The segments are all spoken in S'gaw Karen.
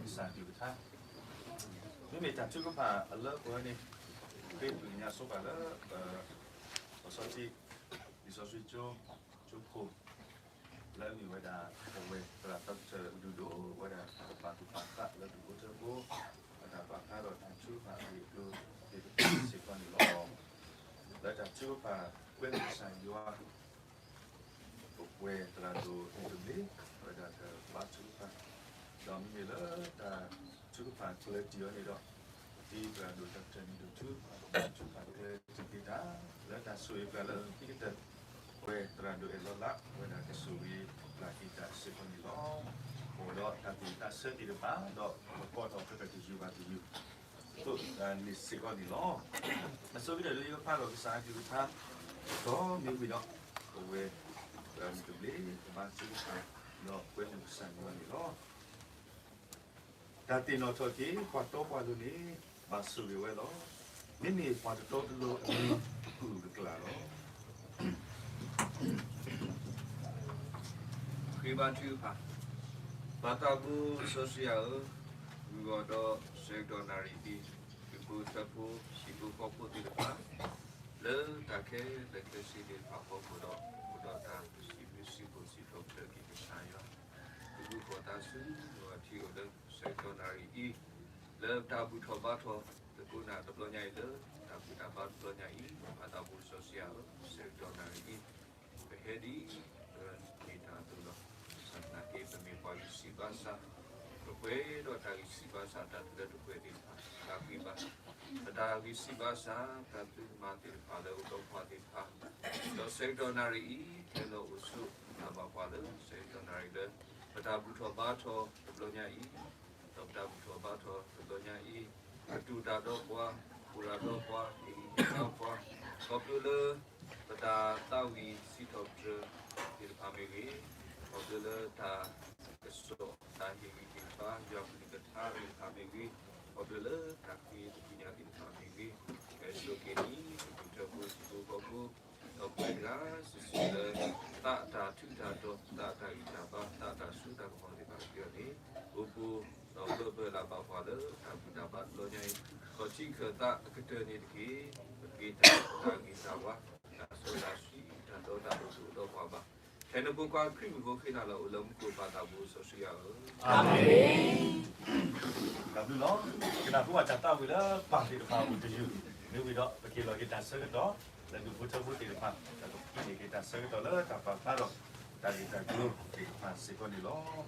ကစၢ်အကလုၢ်ကထါ, မ့မ့ၢ်တၢ်ထုကဖၣ်အလၢပှဲၤန့ၣ်, ဃ့ပသ့ၣ်ညါဆိပာ်လၢ ပ လံာ်စီဆှံကၠိ ကၠိခိၣ် လၢအမ့ၢ်ဝဲဒၣ် ပဝဲသရၣ်သီကတၢၢ်ဒုးဒိၣ်ဝဲဒၣ် ပာ်သူၣ်ပာ်သးလၢဒူၣ်ဖိထၢဖိ ဒီးတၢ်ပာ်ဖျါထီၣ်တၢ်ထုကဖၣ်အဂ့ၢ်အကျိၤသ့ၣ်တဖၣ်စ့ၢ်ကီးန့ၣ်လီၤ. လၢတၢ်ထုကဖၣ်ကွဲမုာ်ကစၢ်ယွၤ ပဝဲသရၣ်ဒိၣ်တဘျ့ ဝဲဒၣ်တၢ်ဘါထုကဖၣ်, ဒီးမ့မ့ၢ်လၢတၢ်ထုကဖၣ်ကျၢၢ်တံၢ်အီၤန့ၣ်ဒီး ဒ်သရၣ်ဒိၣ်တၢ်ကတၢၢ်န့ၣ်ဒိၣ်ထူ ပှၤထုကဖၣ်ကျၢၢ်တံၢ်က့ၤတၢ် လၢတၢ်ဆိၣ်ဂ့ၤပှၤလၢခံကတၢၢ် ပဝဲသရၣ်ဒိၣ်အဲၣ်လီၤလး ဝဲဒၣ်ကဆိၣ်ဂ့ၤပှၤက့ၤတၢ်စ့ၢ်ကီးန့ၣ်လီၤ. အိၣ်ဒီးတၢ်သူၣ်ဝံၣ်သးဆၢသ့ၣ်တဖၣ် ဒီးပကီၢ်ထီၣ်ဖဲပတယုၢ်ဘၣ်တယုၢ် သိးန့ၣ်စ့ၢ်ကီးန့ၣ်လီၤ. အဆိကတၢၢ်လၢယကဖးဒီးကစၢ်အကလုၢ်ကထါ ဒီးမ့ၢ်ဝံၤဒီး ပဝဲ သရၣ်မုၣ်တဘျ့ ကဘါထုကဖၣ် ဒီးကွဲမုာ်ကစၢ်ယွၤန့ၣ်လီၤ. တၢ်သ့ၣ်နီၣ်ထီၣ်က့ၤ ပှၤတီပှၤလိၤန့ၣ် ဘၣ်ဆိၣ်ဂ့ၤဝဲလီၤ. မ့မ့ၢ်ပှၤတတီတလိၤအမံၤ ကကူၣ်ကကျၢ်လီၤ. ဃ့ဘါထုကဖၣ်, ပၢ်သးဘိစီဆှံယွၤဧၢ, ဂုၤဂီၤဒီးဆၢကတီၢ်နၣ်ရံၣ်အံၤ, ဒူၣ်ဖိထၢဖိ ဟံၣ်ဖိဃီဖိသ့ၣ်တဖၣ် လၢတၢ်ခဲလၢာ်ခဲဆ့သ့ၣ်တဖၣ်အဖီခိၣ်ဒီး အိၣ်ဒီးတၢ်စံးဘျုးစံးဖှိၣ်စံးထီၣ်ပတြၢၤက့ၤကစၢ်ယွၤ ကဘူၣ်ထီၣ်သးဆူယွၤထံဧိၤလၢဆၢကတီၢ်နၣ်ရံၣ်အံၤ, လၢတၢ်ဘူၣ်ထီၣ်ဘါထီၣ်သကိးနၤတဘျီညါအံၤလၢ တၢ်ဘူၣ်တၢ်ဘါတဘျီညါအံၤ, ပၢ်သးဘိစီဆှံယွၤဧၢ, ဆၢကတီၢ်နၣ်ရံၣ်အံၤ, ပဟဲဒ်ပမ့ၢ်တၢ်အသိးလီၤ. ဘၣ်ဆၣ်သနာ်က့ ပမ့ၢ်ပှၤဂံၢ်စၢ်ဘါစၢ်, ပပှဲၤဒီးတၢ်ဂံၢ်စၢ်ဘါစၢ်တၢ်တလၢတပှဲၤသ့ၣ်တဖၣ် တၢ်ကွံဘၣ် ပတၢ်ဂံၢ်စၢ်ဘါစၢ် တၢ်သူၣ်ကမၣ်သ့ၣ်တဖၣ်လၢအိၣ်ဒီးပှၤသ့ၣ်တဖၣ်, ဒီးဆၢကတီၢ်နၣ်ရံၣ်အံၤ ခဲလၢာ်အိၣ်ဆိးတၢ်ဘၣ်ပှၤလၢ ဆၢကတီၢ်နၣ်ရံၣ်လၢ ပတၢ်ဘူၣ်ထီၣ်ဘါထီၣ်တဘျီညါအံၤ, ဒီးပတၢ်ဘူၣ်ထီၣ်ဘါထီၣ်တဘျီညါအံၤ, ပတူၢ်တၢ်ဒီးပှၤ, ပူၤတၢ်ဒီးပှၤ, ဟ့ၣ်ဂံၢ်ဟ့ၣ်ဘါပှၤ, ခီဖျိလၢ ပတၢ်သးဝံၣ်စံးထီၣ်ပတြၢၤသ့ၣ်တဖၣ်မ့ၢ်ဂ့ၤ, ခီဖျိလၢတၢ်ကစီၣ်တၢ်ဟ့ၣ်ဂံၢ်ဟ့ၣ်ဘါ ယွၤကလုၢ်ကထါသ့ၣ်တဖၣ်မ့ၢ်ဂ့ၤ, ခီဖျိလၢတၢ်ဃ့တဖုညါသ့ၣ်တဖၣ်မ့ၢ်ဂ့ၤ, ကဲဆိးက့ၤန့ၣ် ပဒူၣ်ထၢဖိဟံၣ်ဖိဃီဖိ, ဒီးပှၤတဂၤစုာ်စုာ်လၢ သးအတၢ်ထူးတၢ်တီၤ, သးအတၢ်ဂံၢ်တၢ်ဘါ, သးအတၢ်စိတၢ်ကမီၤသ့ၣ်တဖၣ်က့ၤအီၤန့ၣ်, အိၣ်ဘူးဒီးဘၢဘၢလၢ်ဘၣ်ပှၤလၢတၢ်ဘူၣ်တၢ်ဘါတဘျီညါအံၤ, ခီၣ်ထံးခၢၣ်သးအကတၢၢ်န့ၣ်တက့ၢ်, ပက့ၤတၢ်တၢ်ဂ့ၤတၢ်ဝါ, တၢ်စီတၢ်ဆှံ, တၢ်ဒီတၢ်အိၣ်တအိၣ်ဒီးပှၤဘၣ်. ဖဲန့ၣ်ဖိခွါခရံာ်မုၣ်ဖိဃ့နၤလၢအိၣ်လၢမူခိၣ်ပၢ်သးဘိစီဆှံယွၤဧၢ, အၤမ့ၣ်. တၢ်ဘျုးလီၤ. ကနၢ်ဟူဘၣ်တၢ်သးဝံၣ်လၢပၢ်သ့ၣ်တဖၣ်အိၣ်တယုၢ်, မ့ၢ်ဝံၤဒီး ပက့ၤလီၤက့ၤတၢ်ဆၢကတီၢ် လၢဒူၣ်ဖိထၢဖိသ့ၣ်တဖၣ်, ဒီးပက့ၤက့ၤတၢ်ဆၢကတီၢ်လၢတၢ်ပာ်ဖျါထီၣ် တၢ်ဂ့ၢ်တၢ်ကျိၤသ့ၣ်တဖၣ်စ့ၢ်ကီးန့ၣ်လီၤ.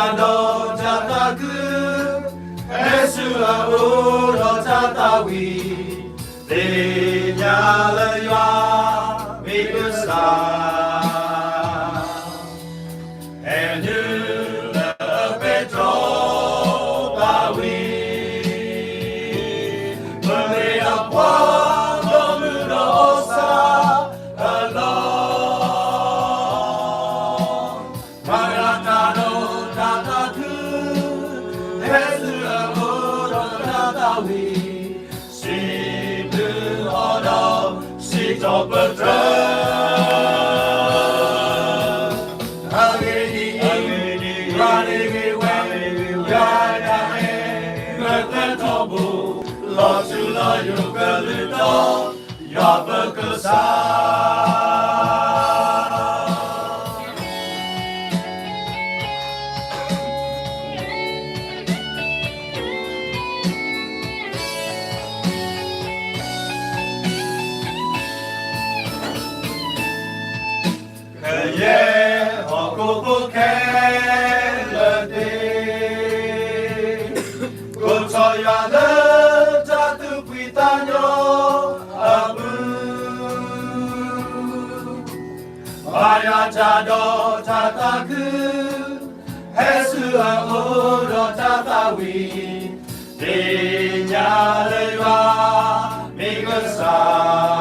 ဒီးတၢ်သးခု, ဟဲဆူအအိၣ်ဒီးတၢ်သးဝံၣ်, သ့ၣ်ညါလၢယွၤမ့ၢ်ကစၢ်, ဟဲနုာ်လၢပဲတြီသးဝံၣ်, ပမ့ၢ်အပှၤဂီၢ်မုၢ်ဒီးအီၣ်ဆၣ်အလီၢ် မၤရၤတၢ်ဒီးတၢ်သးခု, ဟဲဆူအအိၣ်ဒီးတၢ်သးဝံၣ်, စံးဘျုးအီၤဒီးစံးထီၣ်ပတြၢၤ. အဂ့ၢ်ဒ်အံၤ, ယွၤန့ၣ်ဂ့ၤဝဲ, ယွၤတၢ်အဲၣ်ဂၢၢ်ကျၢၤထီဘိ, လီၤထူလီၤယိာ်ကလုၢ်တီ, ယွၤပကစၢ် ကယဲၢ်ဟီၣ်ခိၣ်ဖိခဲလၢာ်သ့ၣ်, ကိးထီၣ်ယွၤလၢတၢ်သူၣ်ဖှံသးညီအပူၤ, မၤယွၤတၢ်ဒီးတၢ်သးခု, ဟဲဆူအအိၣ်ဒီးတၢ်သးဝံၣ်, သ့ၣ်ညါလၢယွၤမ့ၢ်ကစၢ်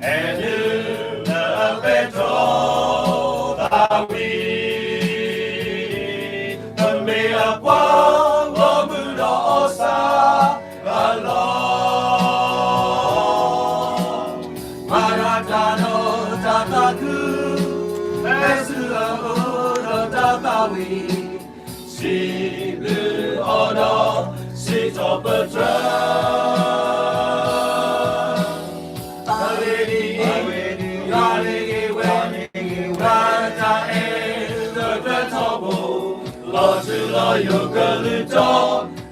ဟဲနုာ်လၢအပဲတြီသးဝံၣ်, ပမ့ၢ်အပှၤဂီၢ်မုၢ်ဒီးအီၣ်ဆၣ်အလီၢ်, မၤရၤတၢ်ဒီးတၢ်သးခု, ဟဲဆူအအိၣ်ဒီးတၢ်သးဝံၣ် စံးဘျုးအီၤဒီးစံးထီၣ်ပတြၢၤ. အဂ့ၢ်ဒ်အံၤ, ယွၤန့ၣ်ဂ့ၤဝဲ, ယွၤတၢ်အဲၣ်ဂၢၢ်ကျၢၤထီဘိ, လီၤထူလီၤယိာ်ကလုၢ်တီ,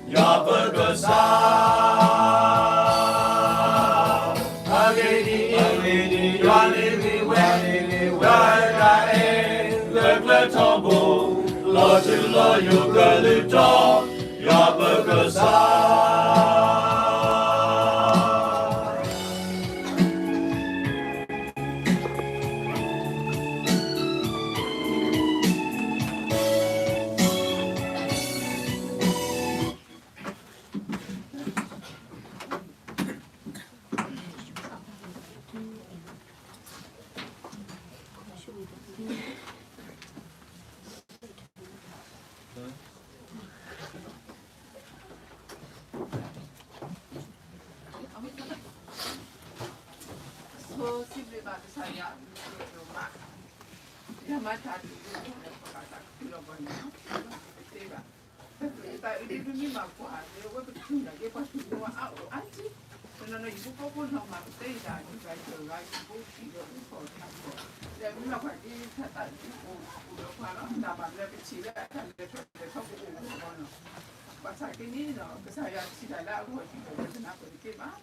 ယွၤပကစၢ် အဂ့ၢ်ဒ်အံၤ, ယွၤန့ၣ်ဂ့ၤဝဲ, ယွၤတၢ်အဲၣ်ဂၢၢ်ကျၢၤထီဘိ, လီၤထူလီၤယိာ်ကလုၢ်တီ, ယွၤပကစၢ်. ဆိစံးဘျုးဘၣ်ကစၢ်ယွၤအဘျုးအဖှိၣ်ဒိၣ်မး, ယမၤတၢ်ဒ်န့ၣ် ပကဘၣ်တၢ်ကဖုလီၤပှၤန့ၣ်လီၤ, တသ့ဘၣ်. တၢ်အုၣ်ဒံးမ့ၢ်မၤပှၤလၢဝဲပထူၣ်န့ၣ် ဒ်ပှၤထူၣ်န့ၢ်ဝဲအါအိၣ်အါတံၢ်, တနီၤနီၤယဖိကိးနီၢ်မး ပတဲယတၢ်ဒ်ပှၤယၢၤဂၤ ယဖိထံၣ်ဒီးအုၣ်ထီၣ်ထးထီၣ်, ဒီးမ့ၢ်လီၤပှၤဒ်တၢ်သးဒ်အိၣ် အိၣ်ဒီးပှၤလီၤ, တၢ်ဘၣ်လၢပထံၣ်လၢအတၢ်လဲၤထီၣ်လဲၤထီကအိၣ်လီၤနီၤ, ဘၣ်ဆၣ်က့န့ၣ်ဒီး ကစၢ်ယွၤထံၣ်တၢ်လၢအဂီၢ်ဒ်သိးပတနၢ်ပၢၢ်တက့ၢ်ဘၣ်,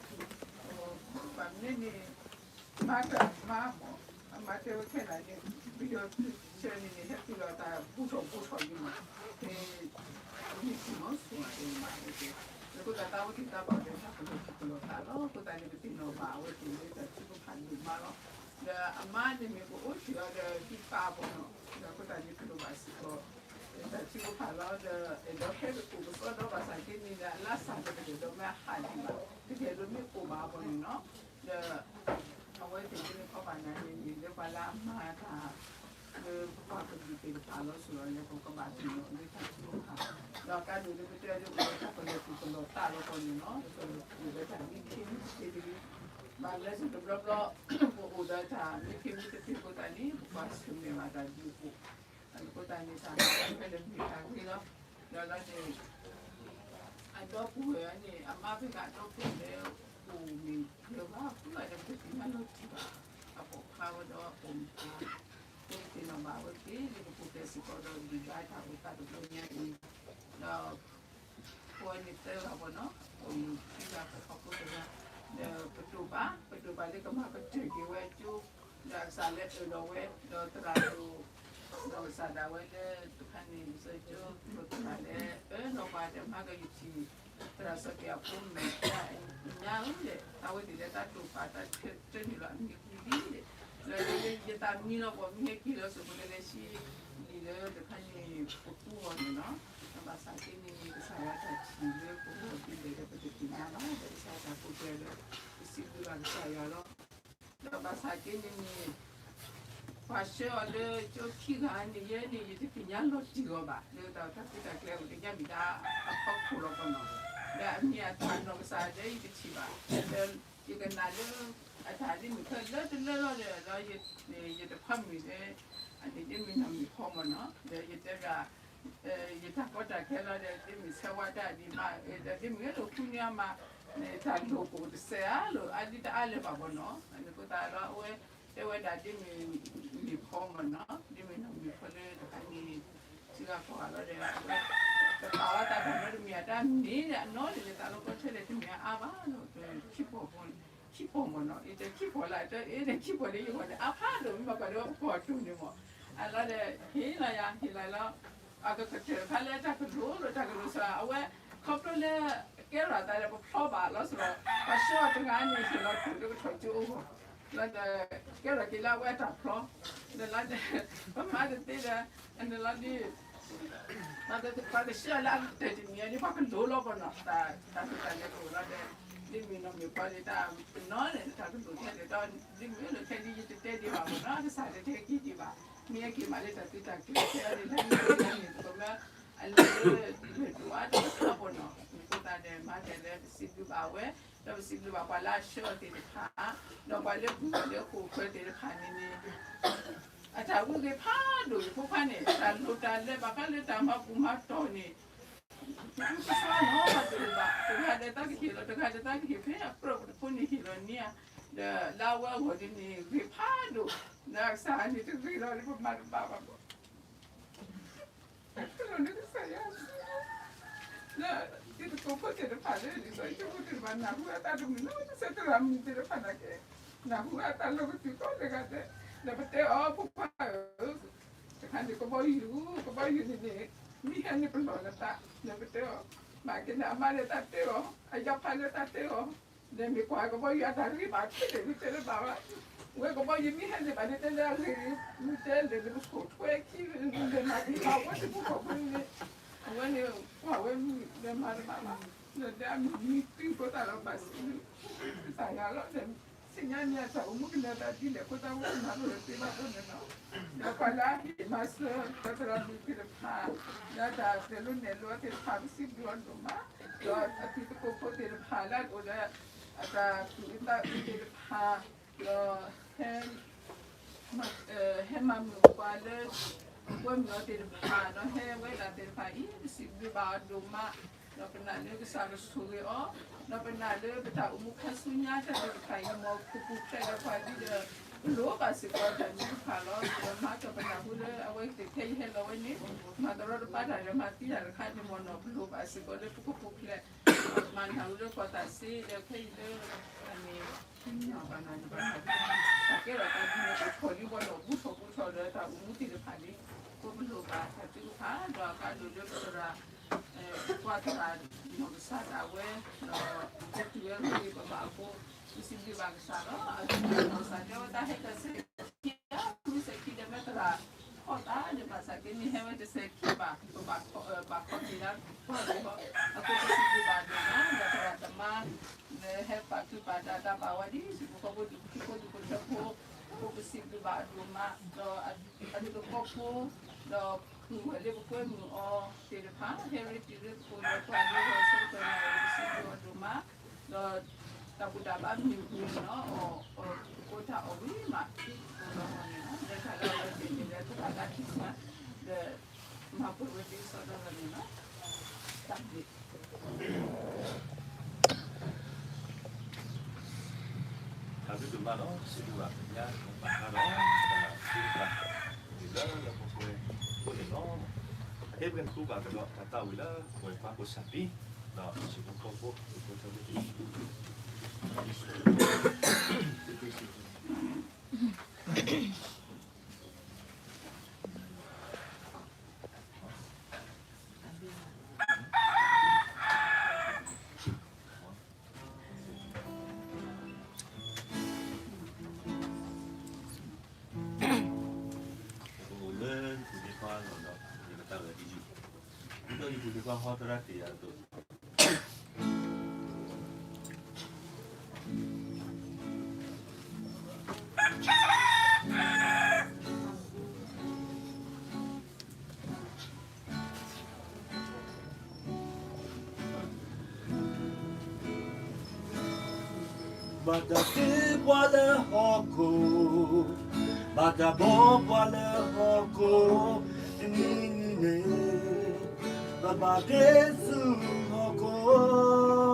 ဒီး ဘၣ်မနုၤန့ၣ် မၤတၢ်မၤမး, အမၤတဲဝဲခဲလၢာ်န့ၣ် ပယီၤဆၢန့ၣ်န့ၣ် ဟဲတုၤလီၤတၢ်ဘူၣ်ထီၣ်ဘူၣ်ထီၣ်ယံၤမး, မ့ၢ်ထံၣ်မီၤစိၤအံၤမးဝဲက့ၤ, ဒီးအဃိသတး တၢ်အိၣ်သးဘၣ်ဒီးတၢ်ကလီၤထူကလီၤသးလီၤ, အဃိသတးန့ၣ် ပသ့ၣ်နီၣ်ဘၣ်အဝဲသ့ၣ်လၢတၢ်ထုကဖၣ်ဒိၣ်မးလီၤ, ဒီးအမါန့ၣ်မ့ၢ်ကအိၣ်ထီၣ်ဒီးဟံၣ်ပာ်အပီၤနီၤ, ဒီးအဃိသတးန့ၣ် ပလိၣ်ဘၣ်စ့ၢ်ကီး တၢ်ထုကဖၣ်လီၤ, ဒီးအဲၣ်ဒိးဟဲက့ၤအိၣ်ကစီဒီဘၣ်ဆၣ်က့န့ၣ်ဒီး အလၢ်စၢ်တကတဲာ်ဒီးမ့ၢ်အဟးဒံးဘၣ်, တကဲလၢမ့ၢ်အိၣ်ဘၣ်အပီၤန့ၣ်နီၤ, ဒီး အဝဲသ့ၣ်န့ၣ်ခီပၤနၤန့ၣ်န့ၣ် လၢပှၤလၢအမၤတၢ် လၢပှၤကလုာ်သ့ၣ်တဖၣ်လီၤ, ဆိၣ်လီၤလၢပကဘၣ်သ့ၣ်နီၣ်လၢတၢ်ထုကဖၣ်, ဒီးကါဒိၣ်လၢပတဲဒ်အိၣ်ဒီးတၢ်ကလီၤထူကလီၤသးလီၤပီၤန့ၣ်လီၤ, ဒီးကလီၤထူကလီၤသးလၢမ့ၢ်ခံမုၢ်တသ့တဂ့ၤ, ဘၣ်လၢစ့ၢ်ကီးတဘျီဘျီ ပအိၣ်ဒီးတၢ်မ့ၢ်ခံမုၢ်တသ့အဃိသတးန့ၣ် ပကွၢ်ဆၢၣ်မဲာ်ဘၣ်တၢ်ဒ်အဃိ အဃိသတးန့ၣ် တၢ်မၤဖဲလၢမ့ၢ်တၢ်ဂ့ၤလီၤ, ဒီးလီၤန့ၣ် အဒီပုၢ်ဝဲၢ်န့ၣ် အမါဖဲဂၤဒီပုၢ်ဝဲၢ်လၢ အိၣ်မ့ၢ်လၢၤဘၣ်အဃိဒီး ပတသ့ၣ်ညါလီၤတံၢ်ဘၣ်, အပိာ်ခွါဝဲဒီးအပိာ်မုၣ်ဖိ, ပသ့ၣ်နီၣ်ဘၣ်ဝဲသ့ၣ်လၢပပူၤဖျဲးစ့ၢ်ကီးဒီး ဒုၣ်ဒါတၢ်အိၣ်သးတဘျီညါအံၤ, ဒီး အဝဲန့ၣ်သၢဂၤပီၤနီၤ, ပိာ်မုၣ်ခံဂၤ ပိာ်ခွါဖိတဂၤ, ဒီးပတိၢ်ပာ်, ပတိၢ်ပာ်လၢကမၤကတၢၢ်က့ၤဝဲအကၠိ, ဒီးကစၢ်လၢအၢၣ်လီၤဝဲ, ဒီးသရၣ်ဒိၣ် ဒီးကစၢ်ဒၣ်ဝဲလၢတခါန့ၣ် ယဆၢကၠိ ပသရၣ်လၢ အၢၣ်လီၤပှၤဒီးမၤကယုၢ်ထံၣ် သရၣ်စီၤက့ၤအဖိမုၣ်ညါဧိၤဒီး အဝဲသ့ၣ်လၢတၢ်တိာ်ပာ်တၢ်တၢၢ်န့ၣ်လီၤ အမံၤအပူၤလံဒီး လၢယသးမံလီၤပှၤမံဟဲက့ၤလီၤ စိၤဖိလၢလဲၤဆံလံာ်လၢတခါန့ၣ် ပကူဂီၢ်န့ၣ်လီၤ. ဒီးဘၣ်ဆၣ်က့န့ၣ် ကစၢ်ယွၤတၢ်ထံၣ်လၢပဂီၢ်ဒ်လဲၣ်ဒီး ပတသ့ၣ်ညါဘၣ် ဒီးကစၢ်ယွၤတၢ်ကူၣ်တၢ်လၢ ပစံးဘျုးဘၣ်ကစၢ်ယွၤလီၤ. ဒီးဘၣ်ဆၣ်က့န့ၣ်န့ၣ် ပှၤဆှၢအီၤလၢကၠိခံဂၤန့ၣ် ယဲန့ၣ် ယတသ့ၣ်ညါလီၤတံၢ်အီၤဘၣ် လၢတၢ်သူတၢ်ကျဲအိၣ် ကညါမ့ၢ်ဒၣ်အဖီခိၣ်လီၤပနီၤ ဒီးအမံၤအသၣ်နီၢ်ကစၢ်ဒီးယတထံၣ်ဘၣ် ဒီးယကနၣ်လၢ အတၢ်ဒ်မုၢ်ခဲလၢာ်တလၢလီၤဒီး ဒီးယတခွါမုၣ်ဒီး အန့ၣ်ဒ်မ့ၢ်နီၢ်မ့ၢ်ဖီမနီၤ ဒီးယတဲဒၣ် ယတၢ်ကီတၢ်ခဲလီၤဒီး ဒ်မ့ၢ်ဆဲးဝါတၢ်ဒ်မး ဒီးဒ်မ့ၢ်ဂ့ၤလိာ်ခူန့ၢ်အမး န့ၣ်တၢ်လိၣ်ကအိၣ်တစဲးဧါလိာ် အါဒ်တအါလၢၤဘၣ်ဘၣ်နီၤ အန့ၣ်အဃိသတးဒီး အဝဲတဲဝဲဒၣ်ဒ်မ့ၢ်မ့ၢ်ဖီမနီၤ ဒ်မ့ၢ်နီၢ်မ့ၢ်ဖီလၢတခါန့ၣ် စံးဂၤကီၢ်ဂၤလီၤဒီး အဝဲ တပာ်ဝဲတၢ်တၢ်နီတမံၤအတၢ်မ့ၢ်ဒီး အနီၢ်န့ၣ်လၢသးလီၤကီထဲလဲၣ် တမ့ၢ်အါဘၣ်လီၤ ခံပီၢ် ခံပီၢ်မနီၤ အတဲခံပီၢ်လၢ အတဲအ့န့ၣ် ခံပီၢ်လၢယဂီၢ်န့ၣ် အါဖးဒိၣ်မ့ၢ်ဘၣ်ကွၢ်ဒီးပကီၢ်တူာ်န့ၣ်မး အလီၤဒီး ဟ့ၣ်လီၤယၤ ဟ့ၣ်လီၤလီၤ အကကတၢၢ်ဖးလၢတၢ်ကလိၤလီၤ တၢ်ကလိၤစၢ် အဝဲ ခီဖျိလၢ ကဲထီၣ်သးဒီးပဖျီဘၣ်လီၤစ့ၢ်ကီး ပှၤဆှၢအီၤတဂၤန့ၣ် ဟ့ၣ်လီၤတူာ်လၢကထီၣ်ကၠိအဂီၢ် လီၤဒီး ကဲထီၣ်က့ၤလၢအဝဲအတၢ်ဖျီ ဒီးလီၤဒီး ပမၤတသ့ဒီး အန့ၣ်လီၤဒ် ပှၤကဆှၢလၢအကတၢၢ်တနံၤအံၤ ပှၤကလိၤလီၤပနီၤ တၢ် တၢ်ဟူးတၢ်လဲၤကအိၣ်လီၤဒီး ဒ်မ့ၢ်နီၢ်မ့ၢ်ဖီလၢတၢ်နီၢ်န့ၣ် တၢ်ကလိၤထဲလဲၣ်ဒီး ဒ်မ့ၢ်လၢခဲဒ်ယတတဲဒံးဘၣ်ပနီၤ ကစၢ်လၢထဲက့ၤဒံးဘၣ် မ့ၢ်ဟဲက့ၤမးလၢတၢ်သုတၢ်ကျဲၤထဲအီၤန့ၣ် လၢန့ၣ်ပကမၢ အလဲၤလၢ ဒိၣ်ဒိၣ်အါတက့ၢ်ပနီၤ အဃိသတးဒီး မၤဒ်လဲၣ် ပစံးဘျုးဘၣ်ဝဲ ဒီးပစံးဘျုးဘၣ်ပှၤလၢအဆှၢအီၤသ့ၣ်တဖၣ် ဒီးပှၤလၢပူၤလၢဃိာ်ခွဲးသ့ၣ်တဖၣ်န့ၣ်န့ၣ် အတၢ်အုၣ်ဂ့ၤဖးဒိၣ် ယဖိခွါန့ၣ် တၢ်လိၣ်တၢ်လဲၤဘၣ်ဃးလၢတၢ်မၤပူၤမၤတီၢ်န့ၣ် တၢ်အုၣ်ကဆှီနီတဘျီဘၣ် တဂၤဒီးသးကဟ့ၣ်လီၤ တဂၤဒီးသးကဟ့ၣ်ဖဲအပြၢၢ်ပတဖိန့ၣ်ဟ့ၣ်လီၤန့ၢ်ဧါ ဒီးလၢအဝဲအဂီၢ်န့ၣ်န့ၣ် ဂ့ၤဖးဒိၣ် လၢအကစၢ်န့ၣ်တဂ့ၤလီၤ ပမၤတဘၣ်ဘၣ် တၢ်လိၣ်န့ၣ်ကစၢ်ယွၤ လၢ တံၤသကိးဖိသ့ၣ်တဖၣ်လၢ လံာ်စီဆှံဖိသ့ၣ်တဖၣ် နၢ်ဟူအသးတမုာ်နီတစဲး သရၣ်မုၣ်သ့ၣ်တဖၣ်နာ်က့ နၢ်ဟူအသးလီၤကတုၤကိးတဂၤဒဲး ဒီးပတဲအီၤ ဖိခွါဧၢ တခါန့ၣ် ကဘီယူၤ ကဘီယူၤန့ၣ်န့ၣ် မ့ၢ်ဟဲန့ၣ်ပလီၢ်လၢသး ဒီးပတဲအီၤ မၤက့ၤန့ၣ် အမါလၢသးတဲအီၤ အယီၤဖးလၢသးတဲအီၤ ဒီးမ့ၢ်ကွၢ်ကဘီယူၤအတၢ်ဂ့ၤဘၣ်ထဲလဲၣ် မ့ၢ်တဲလၢဘၣ်ဝဲ ဝဲကဘီယူၤမ့ၢ်ဟဲန့ၣ်ဘၣ်န့ၣ် တဲလၢအဂ့ၤ မ့ၢ်တဲလဲၣ်န့ၣ် ပခိၣ်ထွဲခံ လဲၤမၤက့ၤဘၣ်ဝဲတပူၤဃီဖိန့ၣ် အဝဲန့ၣ်ကွၢ်ဝဲမုၢ်ဒီးမၤတဘၣ်ဘၣ် ဒီးတဲအမုၢ်မံတုၤအဃိသတးဒီးဘၣ်စံး ကစၢ်ယွၤလီၤဒီး သ့ၣ်ညါန့ၢ်အတၢ်အိၣ်မူကလဲၤသးဒ်လဲၣ်အဃိသတး ဝဲမၤလိာ်သ့ဘၣ်ဖိန့ၣ်လီၤ ဒီးပှၤလၢအဟ့ၣ်မၤစၢၤ ဒီးသရၣ်မုၣ်သ့ၣ်တဖၣ် လၢအတၢ်ပျဲလိနဲၣ်လိအီၤသ့ၣ်တဖၣ် ပစံးဘျုးအီၤဒိၣ်မး ဒီးအတံၤသကိးဖိသ့ၣ်တဖၣ်လၢအအိၣ်ဒီး အတၢ်သူၣ်အုးသးအုးသ့ၣ်တဖၣ် ဒီးဟဲ ဟဲမၤမုာ်ပှၤလၢ ကွဲမုာ်အီၤသ့ၣ်တဖၣ် ဒီးဟဲဝဲဒၣ်သ့ၣ်တဖၣ်အံၤ ပစံးဘျုးဘၣ်အီၤဒိၣ်မး ဒီးပနာ်လၢကစၢ်ကဆိၣ်ဂ့ၤအီၤ ဒီးပနာ်လၢပတၢ်အိၣ်မူခါဆူညါတၢ်သ့ၣ်တဖၣ်အံၤ မ်ပပူၤဖျဲးဒီးပှၤဒ်ဒီး ပလိၣ်ဘၣ်စ့ၢ်ကီးတၢ်သ့ၣ်တဖၣ်လီၤ ဒီးမၤကပနၢ်ဟူလၢအဝဲသ့ၣ်ခဲအံၤဟဲလီၤဝဲန့ၣ် မၤသရီတပါတၢ်ဒီးမၤသံတၢ်တခါန့ၣ် မ်နီၢ်ပလိၣ်ဘၣ်စ့ၢ်ကီးလၢပကပူၤဖျဲး မၤနၢ်ဟူလၢကီၢ်တၢ်စ့ဒီးခဲအံၤလၢ အန့ၣ် တၢ်ကဲထီၣ်တၢ်ဒ်န့ၣ် ပထီၣ်လံဘၣ်ဒီး ဘူၣ်ထီၣ်ဘူၣ်ထီၣ်ဒီးတၢ်အိၣ်မူသ့ၣ်တဖၣ်န့ၣ် ပလိၣ်ဘၣ်တၢ်သ့ၣ်တဖၣ် ဒီးအကါဒိၣ်လၢပသရၣ် ပှၤသရၣ်နီၢ်ကစၢ်ဒၣ်ဝဲ ဒီးပတုၤဝဲဂ့ၤပဘၣ်အဃိ ပစံးဘျုးဘၣ်ကစၢ်လီၤ. အဂ့ၢ်နီၢ်ကစၢ်တဲဝဲတၢ်ဟဲကစၢ် မုၢ်စဲးခံဒီးမ့ၢ်သရၣ် ခီၣ်သးဒီးဘၣ်ဆၣ်က့န့ၣ် ဟဲဝဲတစဲးခံဘၣ် ပဘၣ်ခီၣ်ဘၣ်ခီၣ်က့ၤလၢပှၤဂီၢ် အဃိပစံးဘျုးဘၣ်ဒိၣ်မး ဒီးသရၣ်သမါ လၢဟဲပာ်သူၣ်ပာ်သးတၢ်ဘၣ်ဝဲဒ် ဟံၣ်ဖိဃီဖိဒူၣ်ဖိထၢဖိ အဃိပစံးဘျုးဘၣ်အဒိၣ်မး ဒီးအတံၤသကိးဖိ ဒီးပုၢ်ဝဲၢ်လၢပကွဲမုာ်အီၤသ့ၣ်တဖၣ် ဟဲရ့တံၤရ့သကိးဒီးပှၤလၢဂီၤဆၢကတီၢ်န့ၣ် ပစံးဘျုးအီၤဒိၣ်မး ဒီးတၢ်ဘူၣ်တၢ်ဘါမုၢ်ပူၤန့ၣ်လီၤ အိၣ်တၢ်အီၣ်ဝံၤမး လၢတၢ်လၢအဝဲသ့ၣ်န့ၣ် လၢသရၣ်လၢခံဆါ ဒီးမၤပှဲၤဝဲသ့စီဒီလီၤန့ၣ်လီၤ တၢ်ဘျုး တၢ်ဘျုးဒိၣ်မးလီၤ စံးဘျုးဘၣ်ပညါပာ်ဖျါဒီး တၢ်သ့ၣ်တဖၣ် လၢလၢပှဲၤပှဲၤအဃိန့ၣ်လီၤ. အဃိပကဃုဘၣ်ကဒီးတၢ်သးဝံၣ်လၢပဝဲပှၤကိးစၢ်ပံၤ ဒီးဟံၣ်ဖိဃီဖိ ဒူၣ်ဖိထၢဖိသ့ၣ် တၢ်ဘျုး စံးဘျုး စံးဘျုး စံးဘျုး စံးဘျုး စံးဘျုး လၢယပူၤန့ၣ် ပှၤဟီသရၣ်တ့ၢ်ယၤအသိး ဘၣ်တၢ်တ့ပှၤလၢဟီၣ်ခိၣ်, ဘၣ်တၢ်ဘှီပှၤလၢဟီၣ်ခိၣ်, တနံၤန့ၣ် ပဘၣ်က့ၤဆူဟီၣ်ခိၣ်,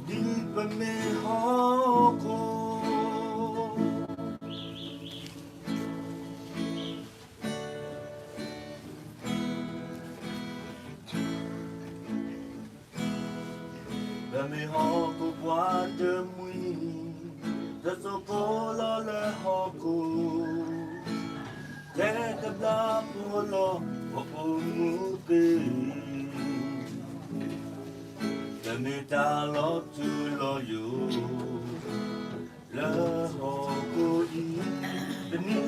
ဒ်ပမ့ၢ်ဟီၣ်ခိၣ် ပမ့ၢ်ဟီၣ်ခိၣ်ပှၤတမှံၤ, တစိၢ်ဖိလီၤလၢဟီၣ်ခိၣ်, ထဲတဘျီဖိလီၤ ပအိၣ်မူသ့, ပမ့ၢ်တၢ်လီၤထူလီၤယိာ် လၢဟီၣ်ခိၣ်အံၤ, တနံၤ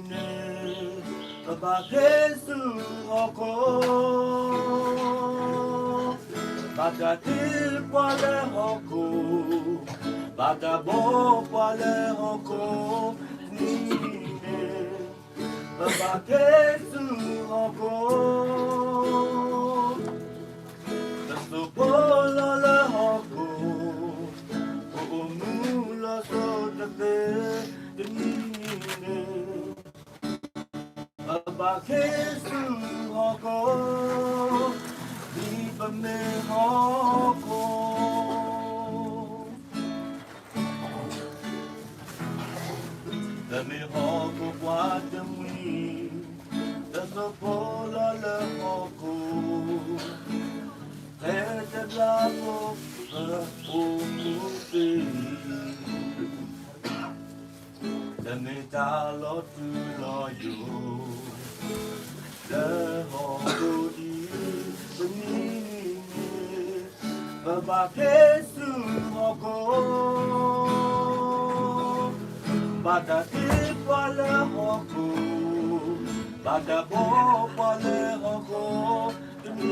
န့ၣ် ပဘၣ်က့ၤဆူဟီၣ်ခိၣ်, ဘၣ်တၢ်တ့ပှၤလၢဟီၣ်ခိၣ်, ဘၣ်တၢ်ဘှီပှၤလၢဟီၣ်ခိၣ်, တနံၤန့ၣ် ပဘၣ်က့ၤဆူဟီၣ်ခိၣ် တစိၢ်ဖိလီၤလၢဟီၣ်ခိၣ်, ပအိၣ်မူလီၤစိၤတသ့, တနံၤန့ၣ် ပဘၣ်က့ၤဆူဟီၣ်ခိၣ်, ဒ်ပမ့ၢ်ဟီၣ်ခိၣ် ပမ့ၢ်ဟီၣ်ခိၣ်ပှၤတမှံၤ, တစိၢ်ဖိလီၤလၢဟီၣ်ခိၣ်, ထဲတဘျီဖိ ပအိၣ်မူသ့, ပမ့ၢ်တၢ်လီၤထူလီၤယိာ် လၢဟီၣ်ခိၣ်အံၤ, တနံၤန့ၣ် ပဘၣ်က့ၤဆူဟီၣ်ခိၣ်, ဘၣ်တၢ်တ့ပှၤလၢဟီၣ်ခိၣ်, ဘၣ်တၢ်ဘှီပှၤလၢဟီၣ်ခိၣ်, တနံၤ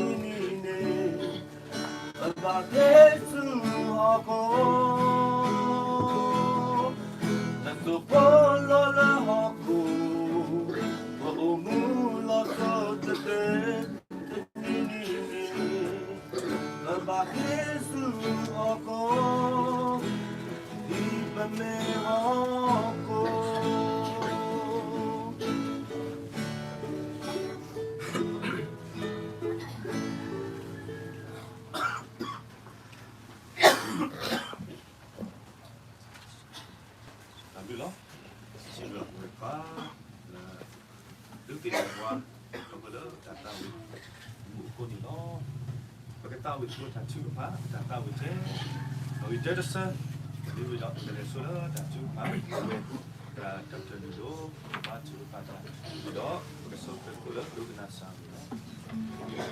န့ၣ် ပဘၣ်က့ၤဆူဟီၣ်ခိၣ်, တစိၢ်ဖိလီၤလၢဟီၣ်ခိၣ်, ပအိၣ်မူလီၤစိၤတသ့, တနံၤန့ၣ် ပဘၣ်က့ၤဆူဟီၣ်ခိၣ်, ဒ်ပမ့ၢ်ဟီၣ်ခိၣ် တၢ်ဘျုးလီၤ. စံးဘျုးပှၤ လၢ ဒုးသ့ၣ်ညါပှၤ ခီဖျိလၢတၢ်သးဝံၣ်မူအဃိန့ၣ်လီၤ. ပကသးဝံၣ်သကိးတၢ်ထုကဖၣ် တၢ်သးဝံၣ်ထဲ အဂ့ၢ်တၢတဆၢ မ့ၢ်ဝံၤဒီး ပကလဲၤဆိလၢတၢ်ထုကဖၣ် ပဝဲ တၢ်တၢ်ပတၢၢ်နုာ်ဒိၣ် ပဘါထုကဖၣ်တၢ် ဝံၤဒီး ပကဆိၣ်ဃဲၤသကိးလၢဒိကနၣ်စၢ်န့ၣ်လီၤ.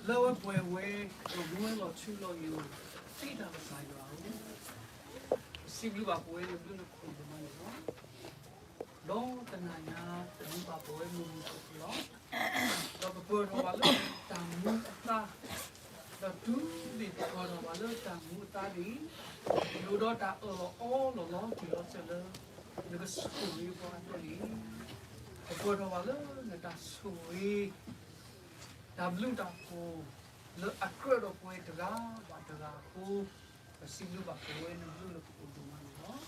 လၢဝဲပှဲၤဝဲ ပဝဲလီၤထူလီၤယိာ် သ့တၢ်ကစၢ်ယွၤဧၢ, ပစံးဘျုးဘၣ်ပဝဲနဘျုးနဖှိၣ်ဒိၣ်မးန့ၣ်လီၤ. ဒီးတနၤညါ ပမူဘၣ်ပဝဲမုၢ်မုၢ်ဖိလီၤ. ဒီးပပၢၢ်ထီၣ်ဘၣ်လၢတၢ်မူအသါ ဒီးတုၤမ့ၢ်ပပၢၤထီၣ်ဘၣ်လၢတၢ်မူအသါန့ၣ်, ဒိၣ်ဒီးတၢ်အၢၣ်လီၤအီလီၤလီၤတံၢ်လီၤဆဲးလၢ နကဆိၣ်ဂ့ၤပှၤအသိးန့ၣ်, ပပၢၤထီၣ်ဘၣ်လၢနတၢ်ဆိၣ်ဂ့ၤ တၢ်ဘျုးတၢ်ဖှိၣ် လၢအကြၢးဒီးပဝဲတဂၤဘၣ်တဂၤအဃိ, ပစံးဘျုးဘၣ်ပဝဲနဘျုးလၢပအိၣ်ဒိၣ်မးန့ၣ်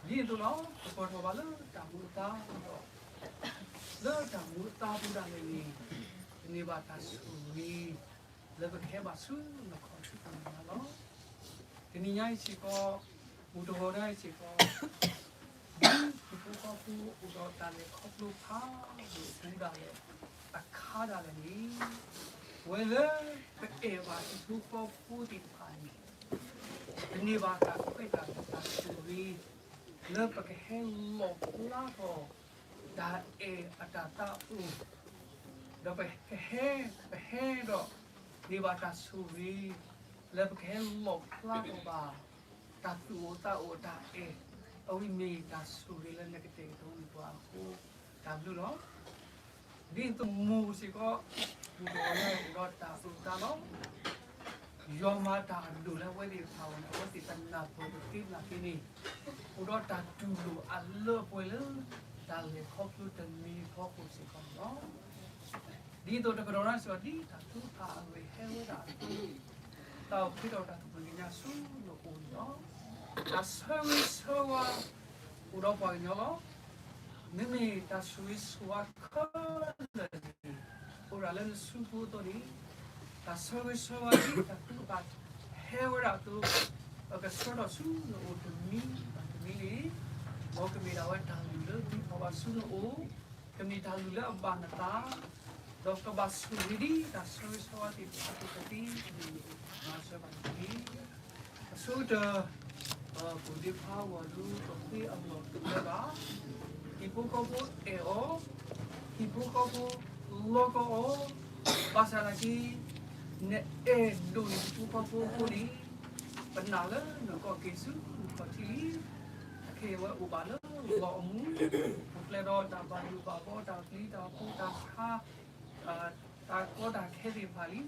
လီၤ. ဒ်သိးလီၤ ပပၢၤထီၣ်ဘၣ်လၢတၢ်မူအသါဒီး လၢတၢ်မူအသါပူၤဒၣ်လဲာ်န့ၣ်, ပန့ၢ်ဘၣ်တၢ်ဆိၣ်ဂ့ၤ လၢပကဟဲဘၣ်ဆူနီၢ်ခီၣ်ထံးပူၤန့ၣ်လီၤ. တနံၤညါအံၤစ့ၢ်ကီး, မုၢ်တဂီၤညါအံၤစ့ၢ်ကီး, ဒ်ဟံၣ်ဖိဃီဖိအိၣ်ဒီးတၢ်လဲၤခီဖျိဖးဒိၣ်အပူၤဒၣ်လဲာ်, အခါဒၣ်လဲာ်န့ၣ်, ပဝဲလၢပအဲၣ်ဘၣ်ဟံၣ်ဖိဃီဖိသ့ၣ်တဖၣ်န့ၣ်, ပန့ၢ်ဘၣ်တၢ်ခွဲးတၢ်ယာ်တၢ်ဆိၣ်ဂ့ၤ လၢပကဟဲလီၣ်ဖျါထီၣ် တၢ်အဲၣ်အတၢ်သးအိၣ်, ဒီးပကဟဲ, ပဟဲဒီး န့ၢ်ဘၣ်တၢ်ဆိၣ်ဂ့ၤ လၢပကဟဲလီၣ်ဖျါထီၣ်ဘၣ် တၢ်သူၣ်အိၣ်သးအိၣ်အတၢ်အဲၣ်, အဝဲမ့ၢ်တၢ်ဆိၣ်ဂ့ၤလၢနကတဲာ်ကတီၤန့ၢ်ပှၤအဃိ, တၢ်ဘျုးလီၤ. ဒ်သိးမိၢ်စ့ၢ်ကီး, မိၢ်တဂီၤညါအိၣ်ဒီးတၢ်သူၣ်တၢ်သးလီၤ. ယွၤမၤတၢ်အဒိၣ်လၢအဝဲသ့ၣ်တဖၣ်အဂီၢ်န့ၣ်, အဝဲသ့ၣ်တနၢ်ပၢၢ်တသ့ဘၣ်က့ၤန့ၣ်, အိၣ်ဒီးတၢ်တူၢ်လိာ်အလၢအပှဲၤလၢ တၢ်လဲၤခီဖျိတမံၤဃီအဃိစ့ၢ်ကီးန့ၣ်လီၤ. ဒ်သိးတကတီၢ်န့ၣ်စ့ၢ်ကီး ဒ်တၢ်ထုကဖၣ်အဂ့ၢ်ဟဲဝဲဒၣ်အသိး, တၢ်အိၣ်ဖှိၣ်ဒီးတၢ်သူၣ်ဖှံသးညီဆူနအိၣ်န့ၣ်လီၤ. တၢ်ဆၢဂ့ၤဆၢဝါ အိၣ်ဒီးပှၤကညီလီၤ. မ့မ့ၢ်တၢ်ဆိၣ်ဂ့ၤဆိၣ်ဝါခဲလၢာ်န့ၣ် အိၣ်ဒၣ်လၢနစုပူၤအသိးန့ၣ်, တၢ်ဆၢဂ့ၤဆၢဝါဒ်တၢ်ထုကဖၣ်ဟဲဝဲဒၣ်အသိး, ကဆှၢထီၣ်ဆူနအိၣ်တမံၤဘၣ်တမံၤန့ၣ်, မ်ကမ့ၢ်ဒၣ်ဝဲတၢ်လုၢ်လၢအဒုးထီၣ်ဘၣ်ဆူနအိၣ်, ကမ့ၢ်တၢ်လုၢ်လၢအဘၣ်နသး, ဒီးကဘၣ်ဆိၣ်ဂ့ၤဒ်တၢ်ဆၢဂ့ၤဆၢဝါသ့ၣ်တဖၣ်အသိးကသ့န့ၣ်, မၤစၢၤဘၣ်တက့ၢ်. အဆိကတၢၢ်, ပူၤဒ့ဖးဝဲဒၣ် တသ့အလီၢ်တအိၣ်လၢၤဘၣ်. ဟံၣ်ဖိဃီဖိအဲၣ်အီၤ, ဟံၣ်ဖိဃီဖိလီကီအီၤ, ဘၣ်ဆၣ်သနာ်က့ နအဲၣ်ဒိၣ်န့ၢ်ဟံၣ်ဖိဃီဖိအဃိန့ၣ်, ပနာ်လၢနကီၢ်က့ၤဆူနခီၣ်ထံးလံ. အခဲအံၤအဝဲအိၣ်ဘၣ်လၢလီၢ်အမူး, အိၣ်ဖျဲၣ်ဒီးတၢ်ဘၣ်ယိၣ်ဘၣ်ဘီ တၢ်ပျံၤတၢ်ဖုးတၢ်ဆါ တၢ်ကီတၢ်ခဲသ့ၣ်တဖၣ်လံ,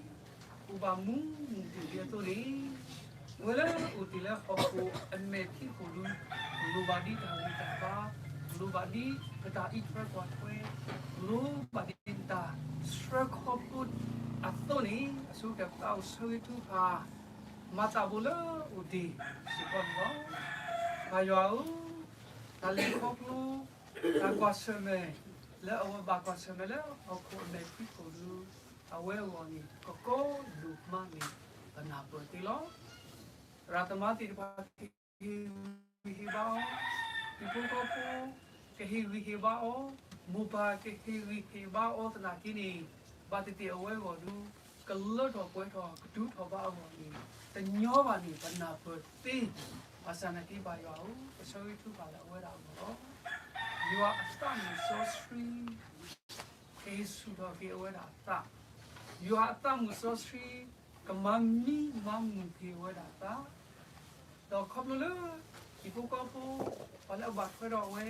အိၣ်ဘၣ်မူမူၤတ့ၢ်လံအသိးန့ၣ်, ပဝဲလၢအိၣ်တ့ၢ်လၢဟီၣ်ခိၣ်အမဲာ်ဖံးခိၣ်ဒီး, လိၣ်ဘၣ်ဒ်တၢ်ဂံၢ်တၢ်ဘါ, လိၣ်ဘၣ်ဒ်ပတၢ်အံးထွဲကွၢ်ထွဲ, လိၣ်ဘၣ်ဒ်ပတၢ်ဆှၢခီဖျိအသိးန့ၣ်, အဆိကတၢၢ်ပသးအိၣ်ဆၢဂ့ၤထုကဖၣ် မၤသးဘိလၢအိၣ်တ့ၢ်စ့ၢ်ကီးန့ၣ်လီၤ. ပၢ်ယွၤဧၢ, တၢ်လဲၤခီဖျိ, တၢ်ကွၢ်ဆၢၣ်မဲာ်, လၢအဝဲဘၣ်ကွၢ်ဆၢၣ်မဲာ်လၢဟီၣ်ခိၣ်အမဲာ်ဖံးခိၣ်ဒီး, အဝဲအဂီၢ်န့ၣ် ကကီဒိၣ်မးန့ၣ် ပနၢ်ပၢၢ်သ့လီၤ. သရၣ်သမါသ့ၣ်တဖၣ်ကဟ့ၣ်ဂံၢ်ဟ့ၣ်ဘါအီၤ, ဟံၣ်ဖိဃီဖိကဟ့ၣ်ဂံၢ်ဟ့ၣ်ဘါအီၤ, မိၢ်ပၢ်ကဟ့ၣ်ဂံၢ်ဟ့ၣ်ဘါအီၤသနာ်က့န့ၣ်, ဘၣ်သ့ၣ်သ့ၣ်အဝဲအဂီၢ်ဒီး, ကလၢထီၣ်ပှဲၤထီၣ်ကတုၤထီၣ်ဘၣ်အဂီၢ်န့ၣ်, တညီဘၣ်န့ၣ် ပနၢ်ပၢၢ်သ့, ဘၣ်ဆၣ်သနာ်က့ပၢ်ယွၤဧၢ, ပဆၢဂ့ၤထုကဖၣ်လၢအဝဲဒၣ်အဂီၢ်လီၤ. ယွၤအသးမုၢ်စီဆှံ ကဟ့ၣ်ဆူၣ်ထီၣ်က့ၤအဝဲဒၣ်အသး, ယွၤအသးမုၢ်စီဆှံ ကမၤမံမၤမုာ်က့ၤအဝဲဒၣ်အသး, ဒီးခီဖျိလၢ ဟံၣ်ဖိဃီဖိ ပှၤလၢအဘၣ်ထွဲဒီးအဝဲ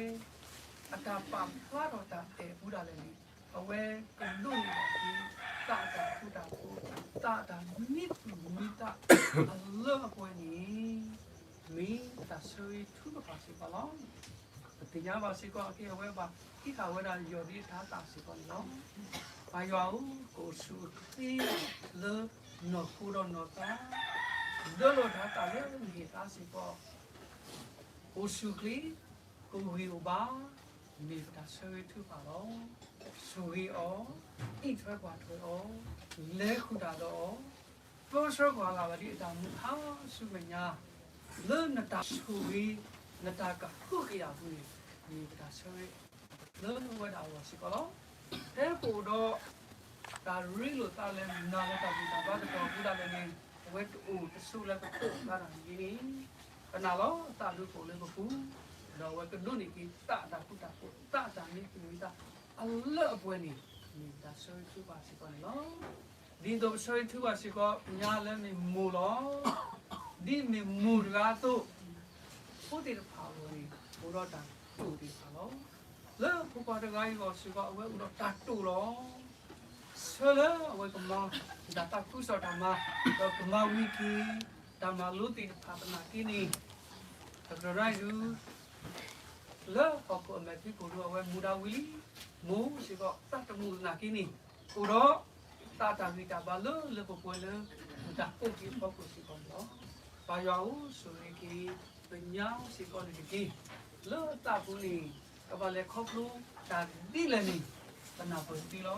အတၢ်ပာ်ဖျါထီၣ်တၢ်အဲၣ်အပူၤဒၣ်လဲာ်န့ၣ်, အဝဲကဒိးန့ၢ်ဘၣ်က့ၤ သးအတၢ်ဃူတၢ်ဖိး, သးအတၢ်မံသူၣ်မံသးအလၢအပှဲၤန့ၣ် မ့ၢ်တၢ်ဆၢဂ့ၤထုကဖၣ်စ့ၢ်ကီးလီၤ. ပသ့ၣ်ညါဘၣ်စ့ၢ်ကီး အကဲအဝဲဘၣ်ဟံးဃာ်ဝဲဒၣ်ယီၢ်ဒ်အတၤသၣ်စ့ၢ်ကီးန့ၣ်လီၤ. ပၢ်ယွၤဧၢ, ကအိၣ်ဆူၣ်အိၣ်ချ့လၢနီၢ်ခိဒီးနီၢ်သး, ဒၢလီၤတၤသၣ်လၢနဟ့ၣ်သါစ့ၢ်ကီး, အိၣ်ဆူၣ်အိၣ်ချ့, ကဂံၢ်အိၣ်ဘါ, မ့ၢ်ပတၢ်ဆၢဂ့ၤထုကဖၣ်လီၤ. ဆိၣ်ဂ့ၤအီၤ, အံးထွဲကွၢ်ထွဲအီၤ, လဲၤဃုာ်တၢ်ဒီးအီၤ, ပၢဆှၢကွၢ်လၢ်ဘၣ်ဒ်အတၢ်မူခါဆူမဲာ်ညါ, လၢနတၢ်ဆိၣ်ဂ့ၤ, နတၢ်ကဟုကယာ်အပူၤန့ၣ်, မ့ၢ်ပတၢ်ဆၢဂ့ၤ လၢဝဲဒၣ်အဂီၢ်စ့ၢ်ကီးလီၤ. ဖဲပအိၣ်ဒီး တၢ်ရ့လိာ်သးလၢနၤလၢတၢ်ဘူၣ်တၢ်ဘါကတီၢ်ပူၤဒၣ်လဲာ်န့ၣ်, အဝဲတအိၣ်တဆိးလၢပခိၣ်ပဃါတၢ်န့ၣ်န့ၣ်, ပနာ်လီၤအသးဒုးကအိၣ်လၢပပူၤ, ဒီးအဝဲကဒိးန့ၢ်က့ၤသးအတၢ်ဃူတၢ်ဖိး, သးအတၢ်မံသူၣ်မံသး, အလၢအပှဲၤန့ၣ်, မ့ၢ်ပတၢ်ဆၢဂ့ၤထုကဖၣ်စ့ၢ်ကီးန့ၣ်လီၤ. ဒ်သိးပဆၢဂ့ၤထုကဖၣ်စ့ၢ်ကီး ပညါလၢမ့ၢ်မိၢ်လီၤ. ဒ်မ့ၢ်မိၢ်တဂၤအသိး, ဖိသ့ၣ်တဖၣ်အဂီၢ်န့ၣ် အိၣ်ဒီးတၢ်တိာ်သ့ၣ်တဖၣ်လီၤ. လၢဖိခွါတဂၤအံၤအဂီၢ်စ့ၢ်ကီး အဝဲအိၣ်ဒီးတၢ်တိာ်လီၤ. ဆၢလၢအဝဲကမၤ တၢ်သးခုကစီၣ်တၢ်မၤ ဒီးကမၤဝံၤက့ၤ တၢ်မၤလိသ့ၣ်တဖၣ်သနာ်က့န့ၣ် တကတီၢ်ရၢ်ဒု လၢဟီၣ်ခိၣ်အမဲာ်ဖံးခိၣ်ဒီး အဝဲမူဒါဝံၤလံ, မိၢ်စ့ၢ်ကီးသးတမုာ်သနာ်က့န့ၣ် အိၣ်ဒီး သးတၢ်ဂံၢ်တၢ်ဘါလၢလၢပှဲၤပှဲၤလၢ မတၤအိၣ်က့ၤဖီခိၣ်စ့ၢ်ကီးန့ၣ်လီၤ. ပၢ်ယွၤဧၢ, ဆိၣ်ဂ့ၤက့ၤ ပညါစ့ၢ်ကီးန့ၣ်တက့ၢ်. လၢသးပူၤန့ၣ် ကဘၣ်လဲၤခီဖျိတၢ်ဒ်လဲၣ်န့ၣ် ပနၢ်ပၢၢ်သ့လီၤ.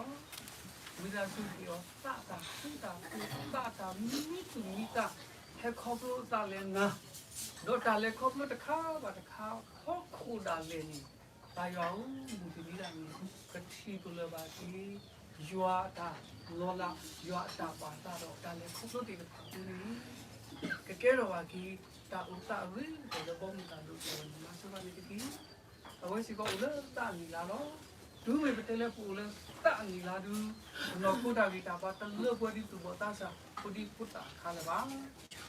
ဝံသးစူၤဟ့ၣ်အီၤသးတၢ်ဃူတၢ်ဖိး, သးတၢ်မံသူၣ်မံသး, ဟဲခီဖျိအသးလၢနၤ, ဒီးတၢ်လဲၤခီဖျိတခါဘၣ်တခါ ဟီၣ်ခိၣ်ဒၣ်လဲာ်န့ၣ် ပၢ်ယွၤဧၢ, မုၢ်တနံၤဒၣ်န့ၣ် ကထံၣ်ပလၢၢ်ဘၣ်က့ၤ ယွၤအတၢ်လီၤလး, ယွၤအတၢ်ပာ်သးဒီးတၢ်လဲၤခီဖျိသ့ၣ်တဖၣ်အပူၤန့ၣ် ကကဲထီၣ်ဘၣ်က့ၤ တၢ်အိၣ်သးအဂ့ၤကတၢၢ်လၢဘီမုၢ်တၢ်ဒိၣ်ကတၢၢ်န့ၣ် မၤစၢၤဘၣ်န့ၣ်တက့ၢ်. အဝဲစ့ၢ်ကီးအိၣ်လၢသးအနံၣ်လါလီၤ. တုၤမ့ၢ်ပတဲလၢပအိၣ်လၢသးအနံၣ်လါဒု နီၢ်ခိတၢ်ဂံၢ်တၢ်ဘါတလၢပှဲၤဒ်သူၣ်ဘီၣ်သးစၢ် ဖိဒံဖိသၣ်အခါလၢၤဘၣ်.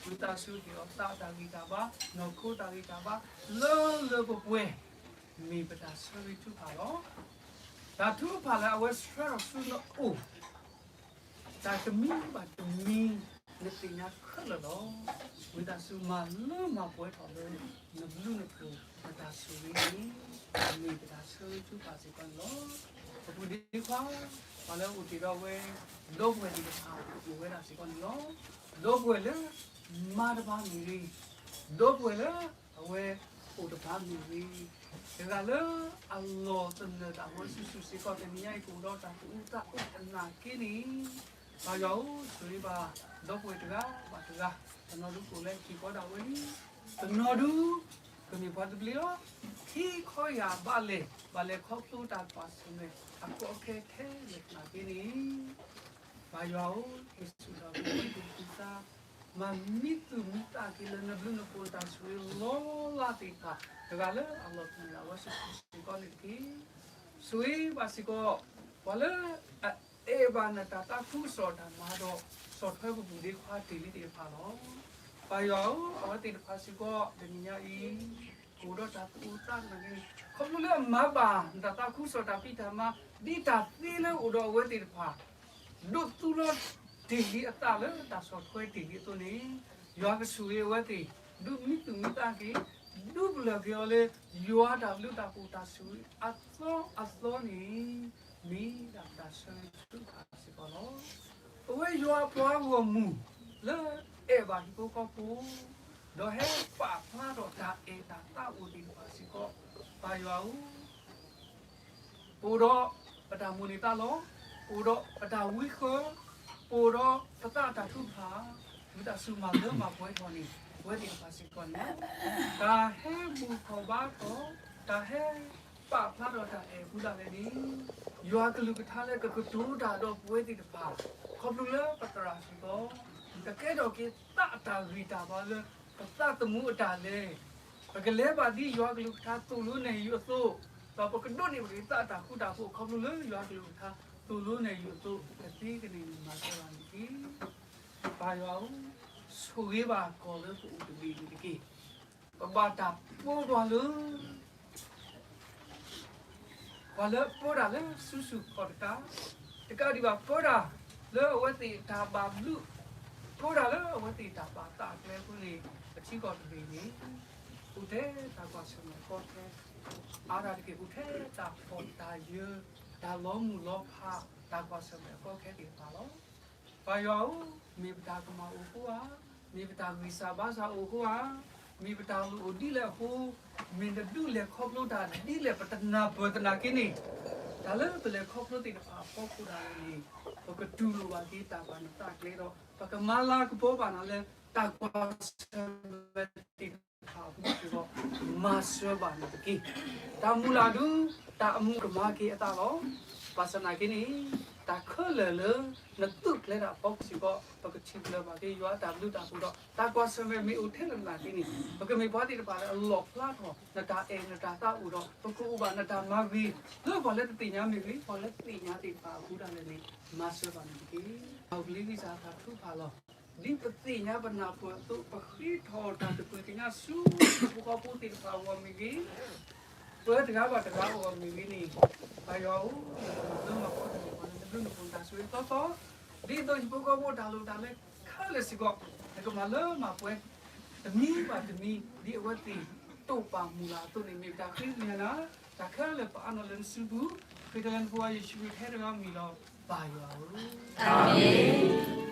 ဝံသးစူၤဟ့ၣ်အီၤသးတၢ်ဂံၢ်တၢ်ဘါ, နီၢ်ခိတၢ်ဂံၢ်တၢ်ဘါ လၢလၢပှဲၤပှဲၤ မ့ၢ်ပတၢ်ဆၢဂ့ၤထုကဖၣ်လီၤ. တၢ်ထုကဖၣ်လၢအဝဲဆှၢထီၣ်ဆူနအိၣ် တၢ်တမံၤဘၣ်တမံၤ နသ့ၣ်ညါခဲလၢာ်လီၤ. ဝံသးစူၤမၤလၢမၤပှဲၤထီၣ်လၢ နဘျုးနဖှိၣ် နတၢ်ဆိၣ်ဂ့ၤန့ၣ် မ့ၢ်ပတၢ်ဆၢဂ့ၤထုကဖၣ်စ့ၢ်ကီးန့ၣ်လီၤ. အပူၤဒ့ခွါ ပှၤလၢအအိၣ်တ့ၢ်ဒီးဝဲ ဒီပုၢ်ဝဲၢ်သ့ၣ်တဖၣ် အိၣ်ဝဲဒၣ်စ့ၢ်ကီးန့ၣ်လီၤ. ဒီပုၢ်ဝဲၢ်လၢ မါတဘါမ့ၢ်ဂ့ၤ, ဒီပုၢ်ဝဲၢ်လၢ အဝဲအိၣ်တဘါမ့ၢ်ဂ့ၤ, တဂၤလၢအလီၢ်သနၢၣ်ဒၣ်ဝဲစုာ်စုာ်စ့ၢ်ကီး တနံၤညါအံၤ ကအိၣ်ဒီးတၢ်သူၣ်အုးသးအုးသနာ်က့န့ၣ် ပၢ်ယွၤဧၢ, ဆိၣ်ဂ့ၤဘၣ် ဒီပုၢ်ဝဲၢ်တဂၤဘၣ်တဂၤ, တနီၤဒုးကအိၣ်လၢဟံၣ်ဃီဒၣ်ဝဲလံ, တနီၤဒုး ကမ့ၢ်ပှၤတဘျ့လီၤ. ခံခီယၢ်ဘၣ်လဲၣ်, ဘၣ်လဲၤခီဖျိတၢ်ကွၢ်ဆၢၣ်မဲာ်အကီအခဲခဲလၢာ်သနာ်က့န့ၣ် ပၢ်ယွၤဧၢ, ဟ့ၣ်ဆူၣ်ထီၣ်က့ၤဝဲသ့ၣ်တဖၣ် မၤမံသူၣ်မံသးက့ၤလၢနဘျုးနဖှိၣ်တၢ်ဆိၣ်ဂ့ၤလီၤလးသ့ၣ်တဖၣ်, တဂၤလၢအလီၢ်သနၢၣ်ဒၣ်ဝဲစုာ်စုာ်စ့ၢ်ကီးန့ၣ်တက့ၢ်. ဆိၣ်ဂ့ၤဘၣ်စ့ၢ်ကီး ပှၤလၢအအဲၣ်ဘၣ်နတၢ်သးခုကစီၣ်တၢ်မၤဒီး ဆီၣ်ထွဲပပူၤဒ့ခွါတ့ၢ်လံသ့ၣ်တဖၣ်လီၤ. ပၢ်ယွၤဧၢ, အဝဲသ့ၣ်တဖၣ်စ့ၢ်ကီး တနံၤညါအံၤ ကအိၣ်ဒီးတၢ်သူၣ်အုးသးအုးသနာ်က့န့ၣ် ခီဖျိလၢအမၤဘၣ်နတၢ်သးခုကစီၣ်တၢ်ဖံးတၢ်မၤ ဒ်တၢ်သ့လၢအအိၣ်ဒီးအဝဲသ့ၣ်တဖၣ် ဒိးသူလီၤတ့ၢ်လံအသးလၢတၢ်ဆီၣ်ထွဲတ့ၢ်လံအသိးန့ၣ်, ယွၤကဆိၣ်ဂ့ၤအဝဲသ့ၣ်, ဒုးမံသူၣ်မံသးက့ၤ, ဒုးပလၢၢ်က့ၤအီၤလၢ ယွၤတၢ်ဘျုးတၢ်ဖှိၣ်တၢ်ဆိၣ်ဂ့ၤအသီအသီန့ၣ် မ့ၢ်ဒၣ်တၢ်ဆၢဂ့ၤထုကဖၣ်စ့ၢ်ကီးလီၤ. ပဝဲယွၤအပှၤဂီၢ်မုၢ် လၢအဲၣ်ဘၣ်ဟံၣ်ဖိဃီဖိ ဒီးဟဲပာ်ဖျါထီၣ်တၢ်အဲၣ်တၢ်သးအိၣ်သ့ၣ်တဖၣ်စ့ၢ်ကီး, ပၢ်ယွၤဧၢ, ပအိၣ်ဒီးပတၢ်မိၣ်န့ၢ်သးလီ, ပအိၣ်ဒီးပတၢ်ဝံဃၢ, ပအိၣ်ဒီးပသးအတၢ်ထုကဖၣ်, ဝံသးစူၤမၤလၢမၤပှဲၤထီၣ်န့ၣ် ပဝဲသ့ၣ်တဖၣ်စ့ၢ်ကီးန့ၣ်လီၤ. တၢ်ဟဲဘူၣ်ထီၣ်ဘါထီၣ်, တၢ်ဟဲပာ်ဖျါထီၣ်တၢ်အဲၣ်အပူၤဒၣ်လဲာ်န့ၣ်, ယွၤကလုၢ်ကထါလၢကကတိၤတၢ်ဒီးပဝဲသ့ၣ်တဖၣ်, ခီဖျိလၢပသရၣ်စ့ၢ်ကီး ကကဲထီၣ်က့ၤသးအတၢ်ဂံၢ်တၢ်ဘါလၢ ပသးသမူအတၢ်လဲၤ, ပကလဲၤဘၣ်ဒ်ယွၤကလုၢ်ကထါသိၣ်လိနဲၣ်ယုာ်အသိး, ဒီးပကဒိးန့ၢ်ဘၣ်က့ၤသးအတၢ်ဃူတၢ်ဖိး ခီဖျိလၢယွၤကလုၢ်ကထါသိၣ်လိနဲၣ်ယုာ်အသိး ကသ့ကန့ၢ်မၤစၢၤဘၣ်န့ၣ်တက့ၢ်. ပၢ်ယွၤဧၢ, ဆိၣ်ဂ့ၤဘၣ်ကီၢ်လၢပအိၣ်တဘ့ၣ်န့ၣ်တက့ၢ်. ပဘၣ်တၢ်ပၢပှၤလၢ ပှၤလၢပၢတၢ်လၢစုဆူၣ်ခီၣ်တကး, တကးဒံးဘၣ်ပၢတၢ်လၢအဝဲသ့ၣ်တၢ်ဘၣ်ဘျုး, ပၢတၢ်လၢအဝဲသ့ၣ်တၢ်ဘၣ်သးအကျဲအဃိန့ၣ် ပထံကီၢ်တဘ့ၣ်န့ၣ် အိၣ်ထဲတၢ်ကွၢ်ဆၢၣ်မဲာ်အကီအခဲ, အါတက့ၢ်အိၣ်ထဲတၢ်ဖှီၣ်တၢ်ယာ်, တၢ်လီၤမုၢ်လီၤဖး, တၢ်ကွၢ်ဆၢၣ်မဲာ်အကီအခဲသ့ၣ်တဖၣ်လီၤ. ပၢ်ယွၤဧၢ, မ့ၢ်ပတၢ်ကမၣ်အိၣ်အဃိဧါ, မ့ၢ်ပတၢ်ဂံၢ်စၢ်ဘါစၢ်အိၣ်အဃိဧါ, မ့ၢ်ပတၢ်လိၣ်အိၣ်ဒ်လဲၣ်အဃိ, မ့ၢ်နဒုးလဲၤခီဖျိတၢ်ဒ်လဲၣ်ပတနၢ်ပၢၢ်သနာ်က့န့ၣ်, တၢ်လၢပလဲၤခီဖျိသ့ၣ်တဖၣ်အဖီခိၣ်ဒၣ်လဲာ်န့ၣ်, ပကတူၢ်လိာ်ဘၣ်က့ၤတၢ်ပာ်နသးအကျဲဒီး ပကမၤလၤကပီၤဘၣ်နၤလၢ တၢ်ကွၢ်ဆၢၣ်မဲာ်သ့ၣ်တဖၣ်အပူၤစ့ၢ်ကီး မၤစၢၤဘၣ်နၤတက့ၢ်. တၢ်မုၢ်လၢ်ဒုး တၢ်အမူကမၤက့ၤအသးလီၤ. ဘၣ်ဆၣ်သနာ်က့န့ၣ် တၢ်ခဲလၢာ်လၢ နသုးကျဲၤတၢ်အဖီခိၣ်စ့ၢ်ကီး ပကထံၣ်ပလၢၢ်ဘၣ်က့ၤယွၤအတၢ်ဘျုးတၢ်ဖှိၣ်ဒီး တၢ်ကွၢ်ဆၢၣ်မဲာ်မ့ၢ်အိၣ်ထဲလဲၣ်သနာ်က့န့ၣ် ပကမ့ၢ်ပှၤသ့ၣ်တဖၣ်လၢအလီၣ်ဖျါထီၣ် နတၢ်အဲၣ်နတၢ်သးအိၣ်ဒီး ပကအိၣ်ဘၣ်နတၢ်မၤဂ့ၤ လၢပှၤလၢတသ့ၣ်ညါမ့ၢ်ဂ့ၤ ပှၤလၢသ့ၣ်ညါသ့ၣ်တဖၣ်အပူၤဒၣ်လဲာ်န့ၣ် မၤစၢၤဘၣ်နၤတက့ၢ်. ပကလံၤဂံၢ်စၢ်တၢ်ထုကဖၣ်လီၤ. ဒ်ပသ့ၣ်ညါပနၢ်ပၢၢ်အသိး ပဃ့ထီၣ်တၢ်သကွံၢ်ကညးဆူ ဟံၣ်ဖိဃီဖိသ့ၣ်တဖၣ်အဂီၢ်မ့ၢ်ဂ့ၤ, ပှၤတဂၤဘၣ်တဂၤအဂီၢ်မ့ၢ်ဂ့ၤန့ၣ်, ပၢ်ယွၤဧၢ, နကမၤလၢမၤပှဲၤထီၣ်န့ၢ်ပှၤလၢ နပူၤနတၢ်ဆိၣ်ဂ့ၤသီသီ, ဒ်သိးဟံၣ်ဖိဃီဖိတၢ်လိၣ်တၢ်လဲၤခဲလၢာ်စ့ၢ်ကီး နကမၤလၢမၤပှဲၤ တမံၤဘၣ်တမံၤ ဒ်အဝဲသ့ၣ်တိာ်ပာ်မုၢ်လၢ်အသိးန့ၣ် မ့ၢ်ပတၢ်ဃ့ကညးနၤ, တၢ်ခဲလၢာ်ပအါနီၢ်လၢနစုပူၤ, ဃ့တၢ်လၢနဖိခွါယ့ၣ်ၡူးခရံာ်အမံၤလီၤ. ပၢ်ယွၤဧၢ, အၤမ့ၣ်.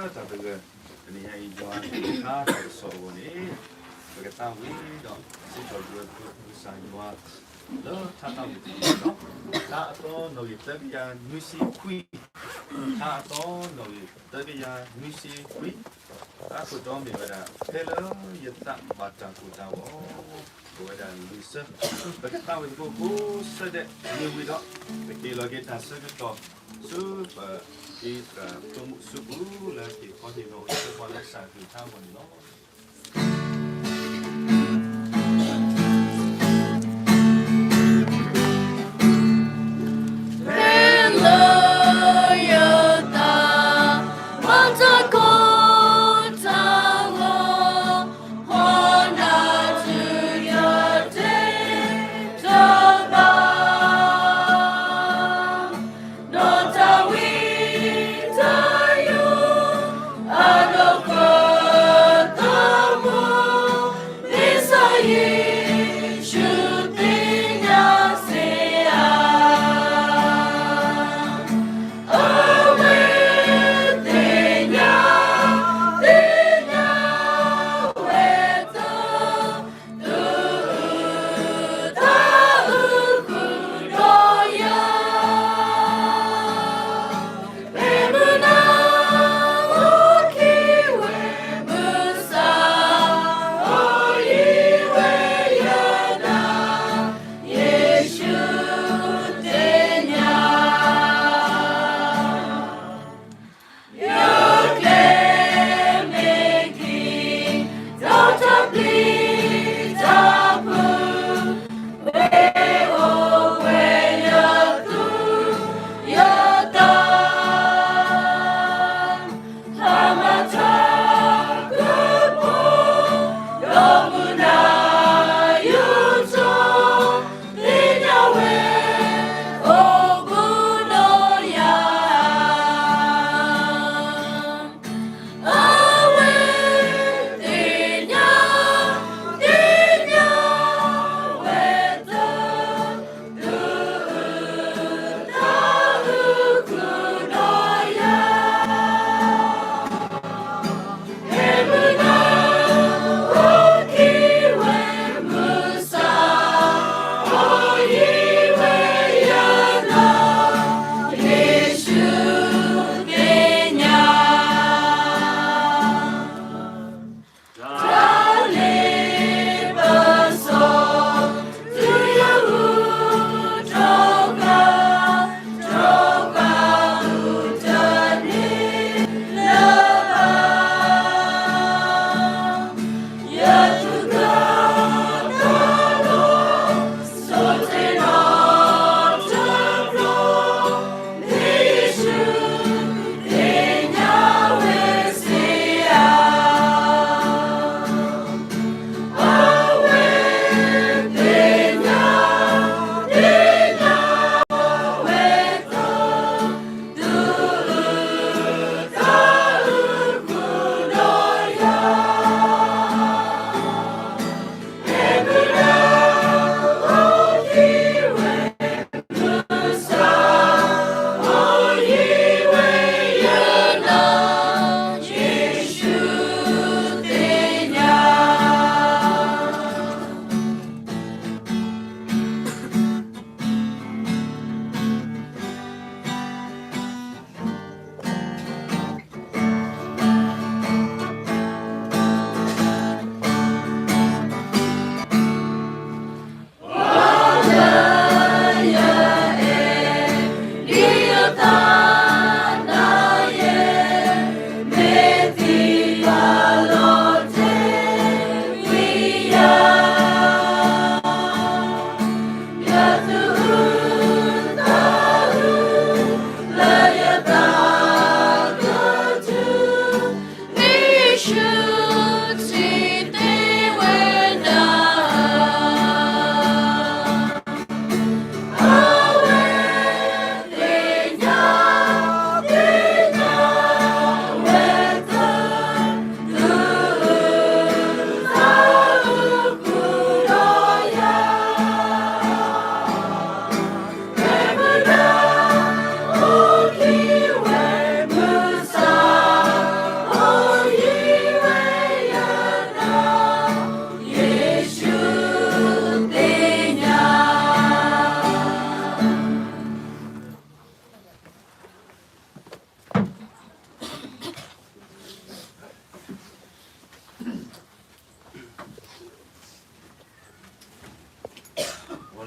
တၢ်သဂၢၢ်, တနံၤညါအံၤ ယွၤတၢ်ကစီၣ်အဂီၢ်န့ၣ် ပကသးဝံၣ်ဒီး စံးထီၣ်ပတြၢၤကစၢ်ယွၤ လၢထါသးဝံၣ်တနံၤလီၤ. ထါအသီနီၣ်ဂံၢ်သၢကယၤနွံဆံခွံ, ထါအသီနီၣ်ဂံၢ်သၢကယၤနွံဆံခွံ, တၢ်ခိၣ်တီမ့ၢ်ဝဲဒၣ် ဖဲလၢယသးဘၣ်တၢ်ကိၢ်တၢ်ဂီၤ, ပဝဲဒၣ်လံာ်ဆၢ, ပကသးဝံၣ်သကိးကိးဆၢဒဲးန့ၣ်ဝံၤဒီး ပက့ၤလီၤက့ၤတၢ်ဆၢကတီၢ် ဆူပ အံၤပသိမုၣ်စူပူၤလၢက့ၤခီဟ့ၣ်နီၤအီၤသ့ၣ်တဖၣ်လၢကစၢ်ခရံာ်ထါအဂီၢ်န့ၣ်လီၤ.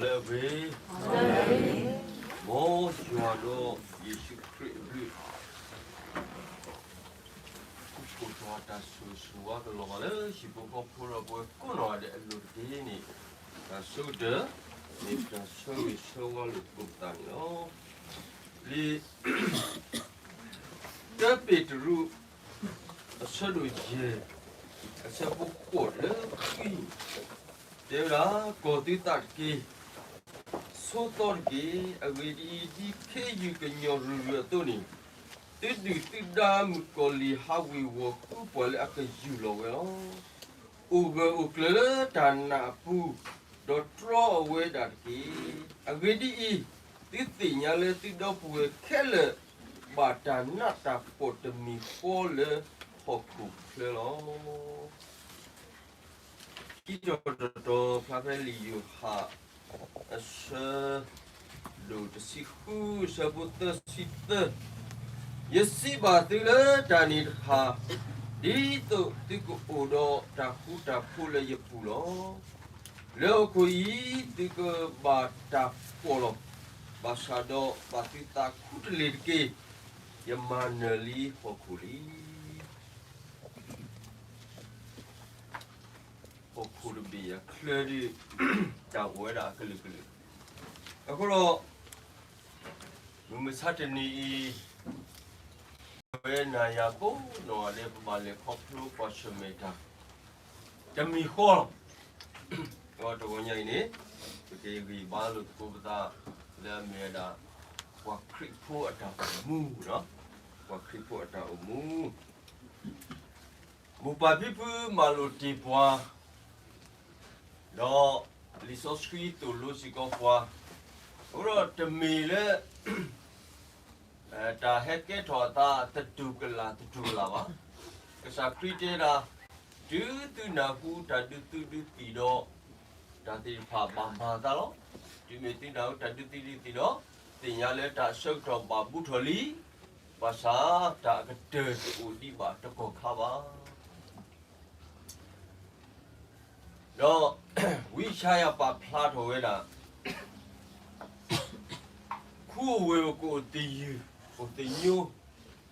လၢအဂ့ၤ, မ်ယွၤဒီးယ့ၣ်ၡူးခရံာ်အဘျုး အိၣ်ဖှိၣ်ထီၣ်တၢ်ဆိၣ်ဂ့ၤဆိၣ်ဝါကလီၤဘၣ်လၢဟံၣ်ဖိဃီဖိဒီးပဝဲကိးနီၢ်ဂၤဒဲးအလိၤတက့ၢ်န့ၣ်, တၢ်ဆိကတၢၢ်, မ့ၢ်တၢ်ဆၢဂ့ၤဆၢဝါလိာ်သကိးပသးန့ၣ်လီၤ. လံာ် တၢပ့းတရူး အဆၢဒိၣ်ယဲၢ် အဆၢဖိဃိးလၢခွံ တဲဝဲဒၣ်, ကီၢ်သုသးတက့ၢ်, ဆိသီတက့ၢ်. အဂ့ၢ်ဒ်အံၤ, ဒ်ခ့ယုၢ်ကညီၤရုၢ်ရုၢ်အသိးန့ၣ်, သုဒုၣ်သုဒါမုၣ်ကီၤလံၤဟးဝ့ၤဝီၤဃုပှၤလၢအကယူၢ်လီၤဝဲလီၤ. အိၣ်ဂၢၢ်အိၣ်ကျၢၤလၢတၢ်နာ်အပူၤ, ဒီးတြီအဝဲဒၣ်တက့ၢ်. အဂ့ၢ်ဒ်အံၤ, သုသ့ၣ်ညါလၢသုဒီပုၢ်ဝဲၢ်ခဲလၢာ် ဘၣ်တၢ်နးတၢ်ဖှီၣ်တမံၤဃီလၢဟီၣ်ခိၣ်ချၢလီၤ. ခံတီၤတတီၤ ဖျါဖဲလံာ်ယိၤဟၣ် အဆၢဒိၣ်တဆံဃု အဆၢဖိသၢဆံသၢ, ယစံးဘၣ်သုလၢတၢ်န့ၣ်တဖၣ်, ဒ်သိးသုကအိၣ်ဒီးတၢ်ဃူတၢ်ဖိးလၢယပူၤလီၤ. လၢဟီၣ်ခိၣ်အံၤ သုကဘၣ်တၢ်ဖှီၣ်လီၤ. ဘၣ်ဆၣ်ဒီးဘၣ်သုသးခူတလ့ၢ်တက့ၢ်. ယမၤနၢၤလံဟီၣ်ခိၣ်လံ. ဟီၣ်ခိၣ်တဘ့ၣ်အချၢဒုး တၢ်အိၣ်ဝဲဒၣ်အကလုာ်ကလုာ်, အဃိဒီး မုၢ်မဆါတနံၤအံၤ ပဝဲနၤယၤကိးနီၢ်ဂၤဒဲး ပဘၣ်လဲၤခီဖျိကွၢ်ဆၢၣ်မဲာ်တၢ် တမံၤဃီလီၤ. ဒီးတဂီၤညါအံၤန့ၣ် ပကဂံၢ်ဘါလိာ်သကိးပသး လၢအမ့ၢ်ဝဲဒၣ် ပှၤခရံာ်ဖိအတၢ်အိၣ်မူ, ပှၤခရံာ်ဖိအတၢ်အိၣ်မူ မိၢ်ပၢ်ဖံဖုမၤလိာ်တ့ၢ်ပှၤ, ဒီးလံာ်စီဆှံသိၣ်လိစ့ၢ်ကီးပှၤ, အဃိဒီးတမ့ၢ်လၢ တၢ်ဟဲကဲထီၣ်အသးသတူၢ်ကလာ်သတူၢ်ကလာ်ဘၣ်. ကစၢ်ခရံာ်တဲဒၣ်, တုၤသုနၢ်ဟူတၢ်ဒုးသုဒုးသံၣ်ဒီး, တၢ်သ့ၣ်တဖၣ်ဘၣ်မၤအသးလီၤ. တုၤမ့ၢ်သုနၢ်ဟူတၢ်ဒုးသုဒုးသံၣ်ဒီး, သ့ၣ်ညါလၢတၢ်ဆၢကတီၢ်ဘၣ်ဘူးထီၣ်လံ. ဘၣ်ဆၣ်တၢ်အကတၢၢ်တအိၣ်ဒံးဘၣ်တကီၢ်ခါဘၣ်. ဒီးဝံယၡါယၤပာ်ဖျါထီၣ်ဝဲဒၣ်, ခူအဝ့ၢ်ကအိၣ်သယုၢ်, အိၣ်သညိ,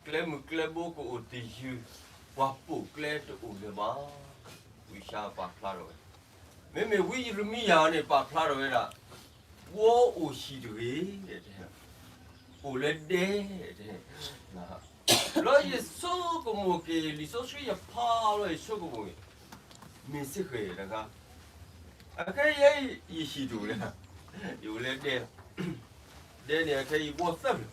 ကျဲမုၢ်ကျဲဘိကအိၣ်သယုၢ်, ပှၤပိာ်ကျဲတအိၣ်လၢၤဘၣ်. ဝံယၡါယၤပာ်ဖျါထီၣ်ဝဲ, မ့မ့ၢ်ဝံယံးရမံယၤန့ၣ် ပာ်ဖျါထီၣ်ဝဲဒၣ်, ဘှီအိၣ်ဟံၣ်တဂ့ၤ, အိၣ်လၢဒဲ, လၢယဆိကမိၣ်က့ၤ လံာ်စီဆှံယဖးလီၤ ယဆိကမိၣ်က့ၤ, မ့ၢ်စ့ၢ်ကီးတဂၤ, အခဲအံၤယဟံၣ်တအိၣ်လၢၤ, ယအိၣ်လၢဒဲလီၤ. ဒဲန့ၣ်အခဲအံၤဘှီသၢဖျၢၣ်,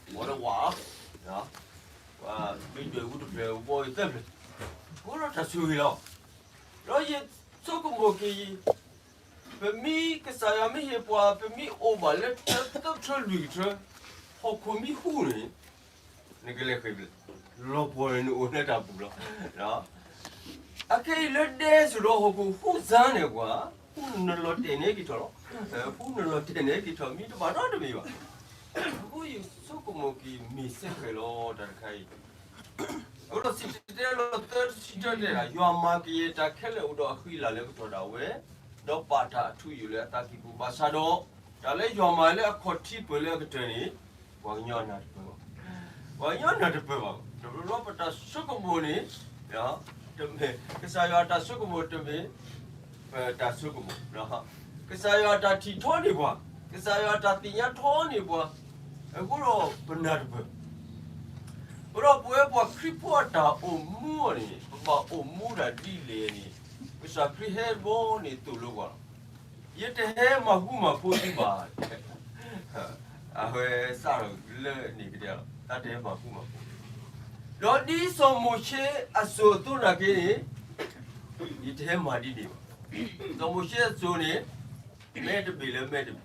ဘှီလၢဝး, ပှၤမ့ၢ်ဒွဲၣ်အူတဖျၢၣ်ဘှီအံၤသၢဖျၢၣ်, ဘှီဒီးတၢ်ဆိၣ်ဂ့ၤလီၤ. ဒီးယဆိကမိၣ်က့ၤ ပမ့ၢ်ကစၢ်ယွၤမ့ၢ်ဟ့ၣ်ပှၤ ပမ့ၢ်အိၣ်ဘၣ်လၢတၢ်သၢထၢလွံၢ်ကထၢ, ဟီၣ်ခိၣ်မ့ၢ်ဟူးန့ၣ်, နကလဲၤဃ့ၢ်ဖဲလဲၣ်, လီၤပှီၢ်န့ၣ်နအိၣ်လၢတၢ်ပူၤလီၤ. အခဲအံၤလၢဒဲစိၤဒီးဟီၣ်ခိၣ်ဟူးစါန့ၢ်ပှၤ, ဟူးနလီၤတဲာ်န့ၢ်က့ၤထီၣ်လီၤ. ဟူးနလီၤတဲာ်န့ၢ်က့ၤထီၣ် မ့ၢ်တဘၣ်နီတမံၤဘၣ်. အဃိယဆိကမိၣ်က့ၤမ့ၢ်စ့ၢ်ကီးလီၤ တၢ်တခါအံၤ အဃိဒီးစံၣ်တဲၤတဲလီၤသၢဆံတၢတဲဒၣ်, ယွၤမၤကယဲၢ်တၢ်ခဲလၢာ်အိၣ်ဒီးအဃံအလၤလၢကတီၢ်ဒၣ်ဝဲ, ဒီးပာ်တၢ်အထူအယိာ်လၢအသးကံၢ်ပူၤ, ဘၣ်ဆၣ်ဒီး တၢ်လၢယွၤမၤလၢအခီၣ်ထံးပၢၢ်လၢအကတၢၢ်န့ၣ်, ပှၤကညီနၢ်တပၢၢ်ဘၣ်, ပှၤကညီနၢ်တပၢၢ်ဘၣ်, တဘျီဘျီပတၢ်ဆိကမိၣ်န့ၣ်, တမ့ၢ်, ကစၢ်ယွၤတၢ်ဆိကမိၣ်တမ့ၢ် ပတၢ်ဆိကမိၣ်, ကစၢ်ယွၤတၢ်ထံၣ်ထီန့ၢ်ပှၤ, ကစၢ်ယွၤတၢ်သ့ၣ်ညါထီန့ၢ်ပှၤ, အဃိဒီးပနၢ်တပၢၢ်. အဃိဒီးပဝဲပှၤခရံာ်ဖိအတၢ်အိၣ်မူအီၤန့ၣ် ပဘၣ်အိၣ်မူဒ်လဲၣ်န့ၣ်, ကစၢ်ခရံာ်ဟဲတဘျီန့ၣ်သိၣ်လိပှၤလီၤ. ယတဟဲမၤဃူမၤဖိးသုဘၣ်, အဝဲစးထီၣ်လၢန့ၣ်ကတဲလီၤ, တၢ်တဟဲမၤဃူမၤဖိး, ဒီးဒ်စီၤမိၤၡ့အစိၤအသိးနာ်က့န့ၣ်, ယတဟဲမၤဒ်န့ၣ်ဘၣ်. စီၤမိၤၡ့အစိၤန့ၣ် မဲတဘ့ၣ်လၢမဲတဘ့ၣ်,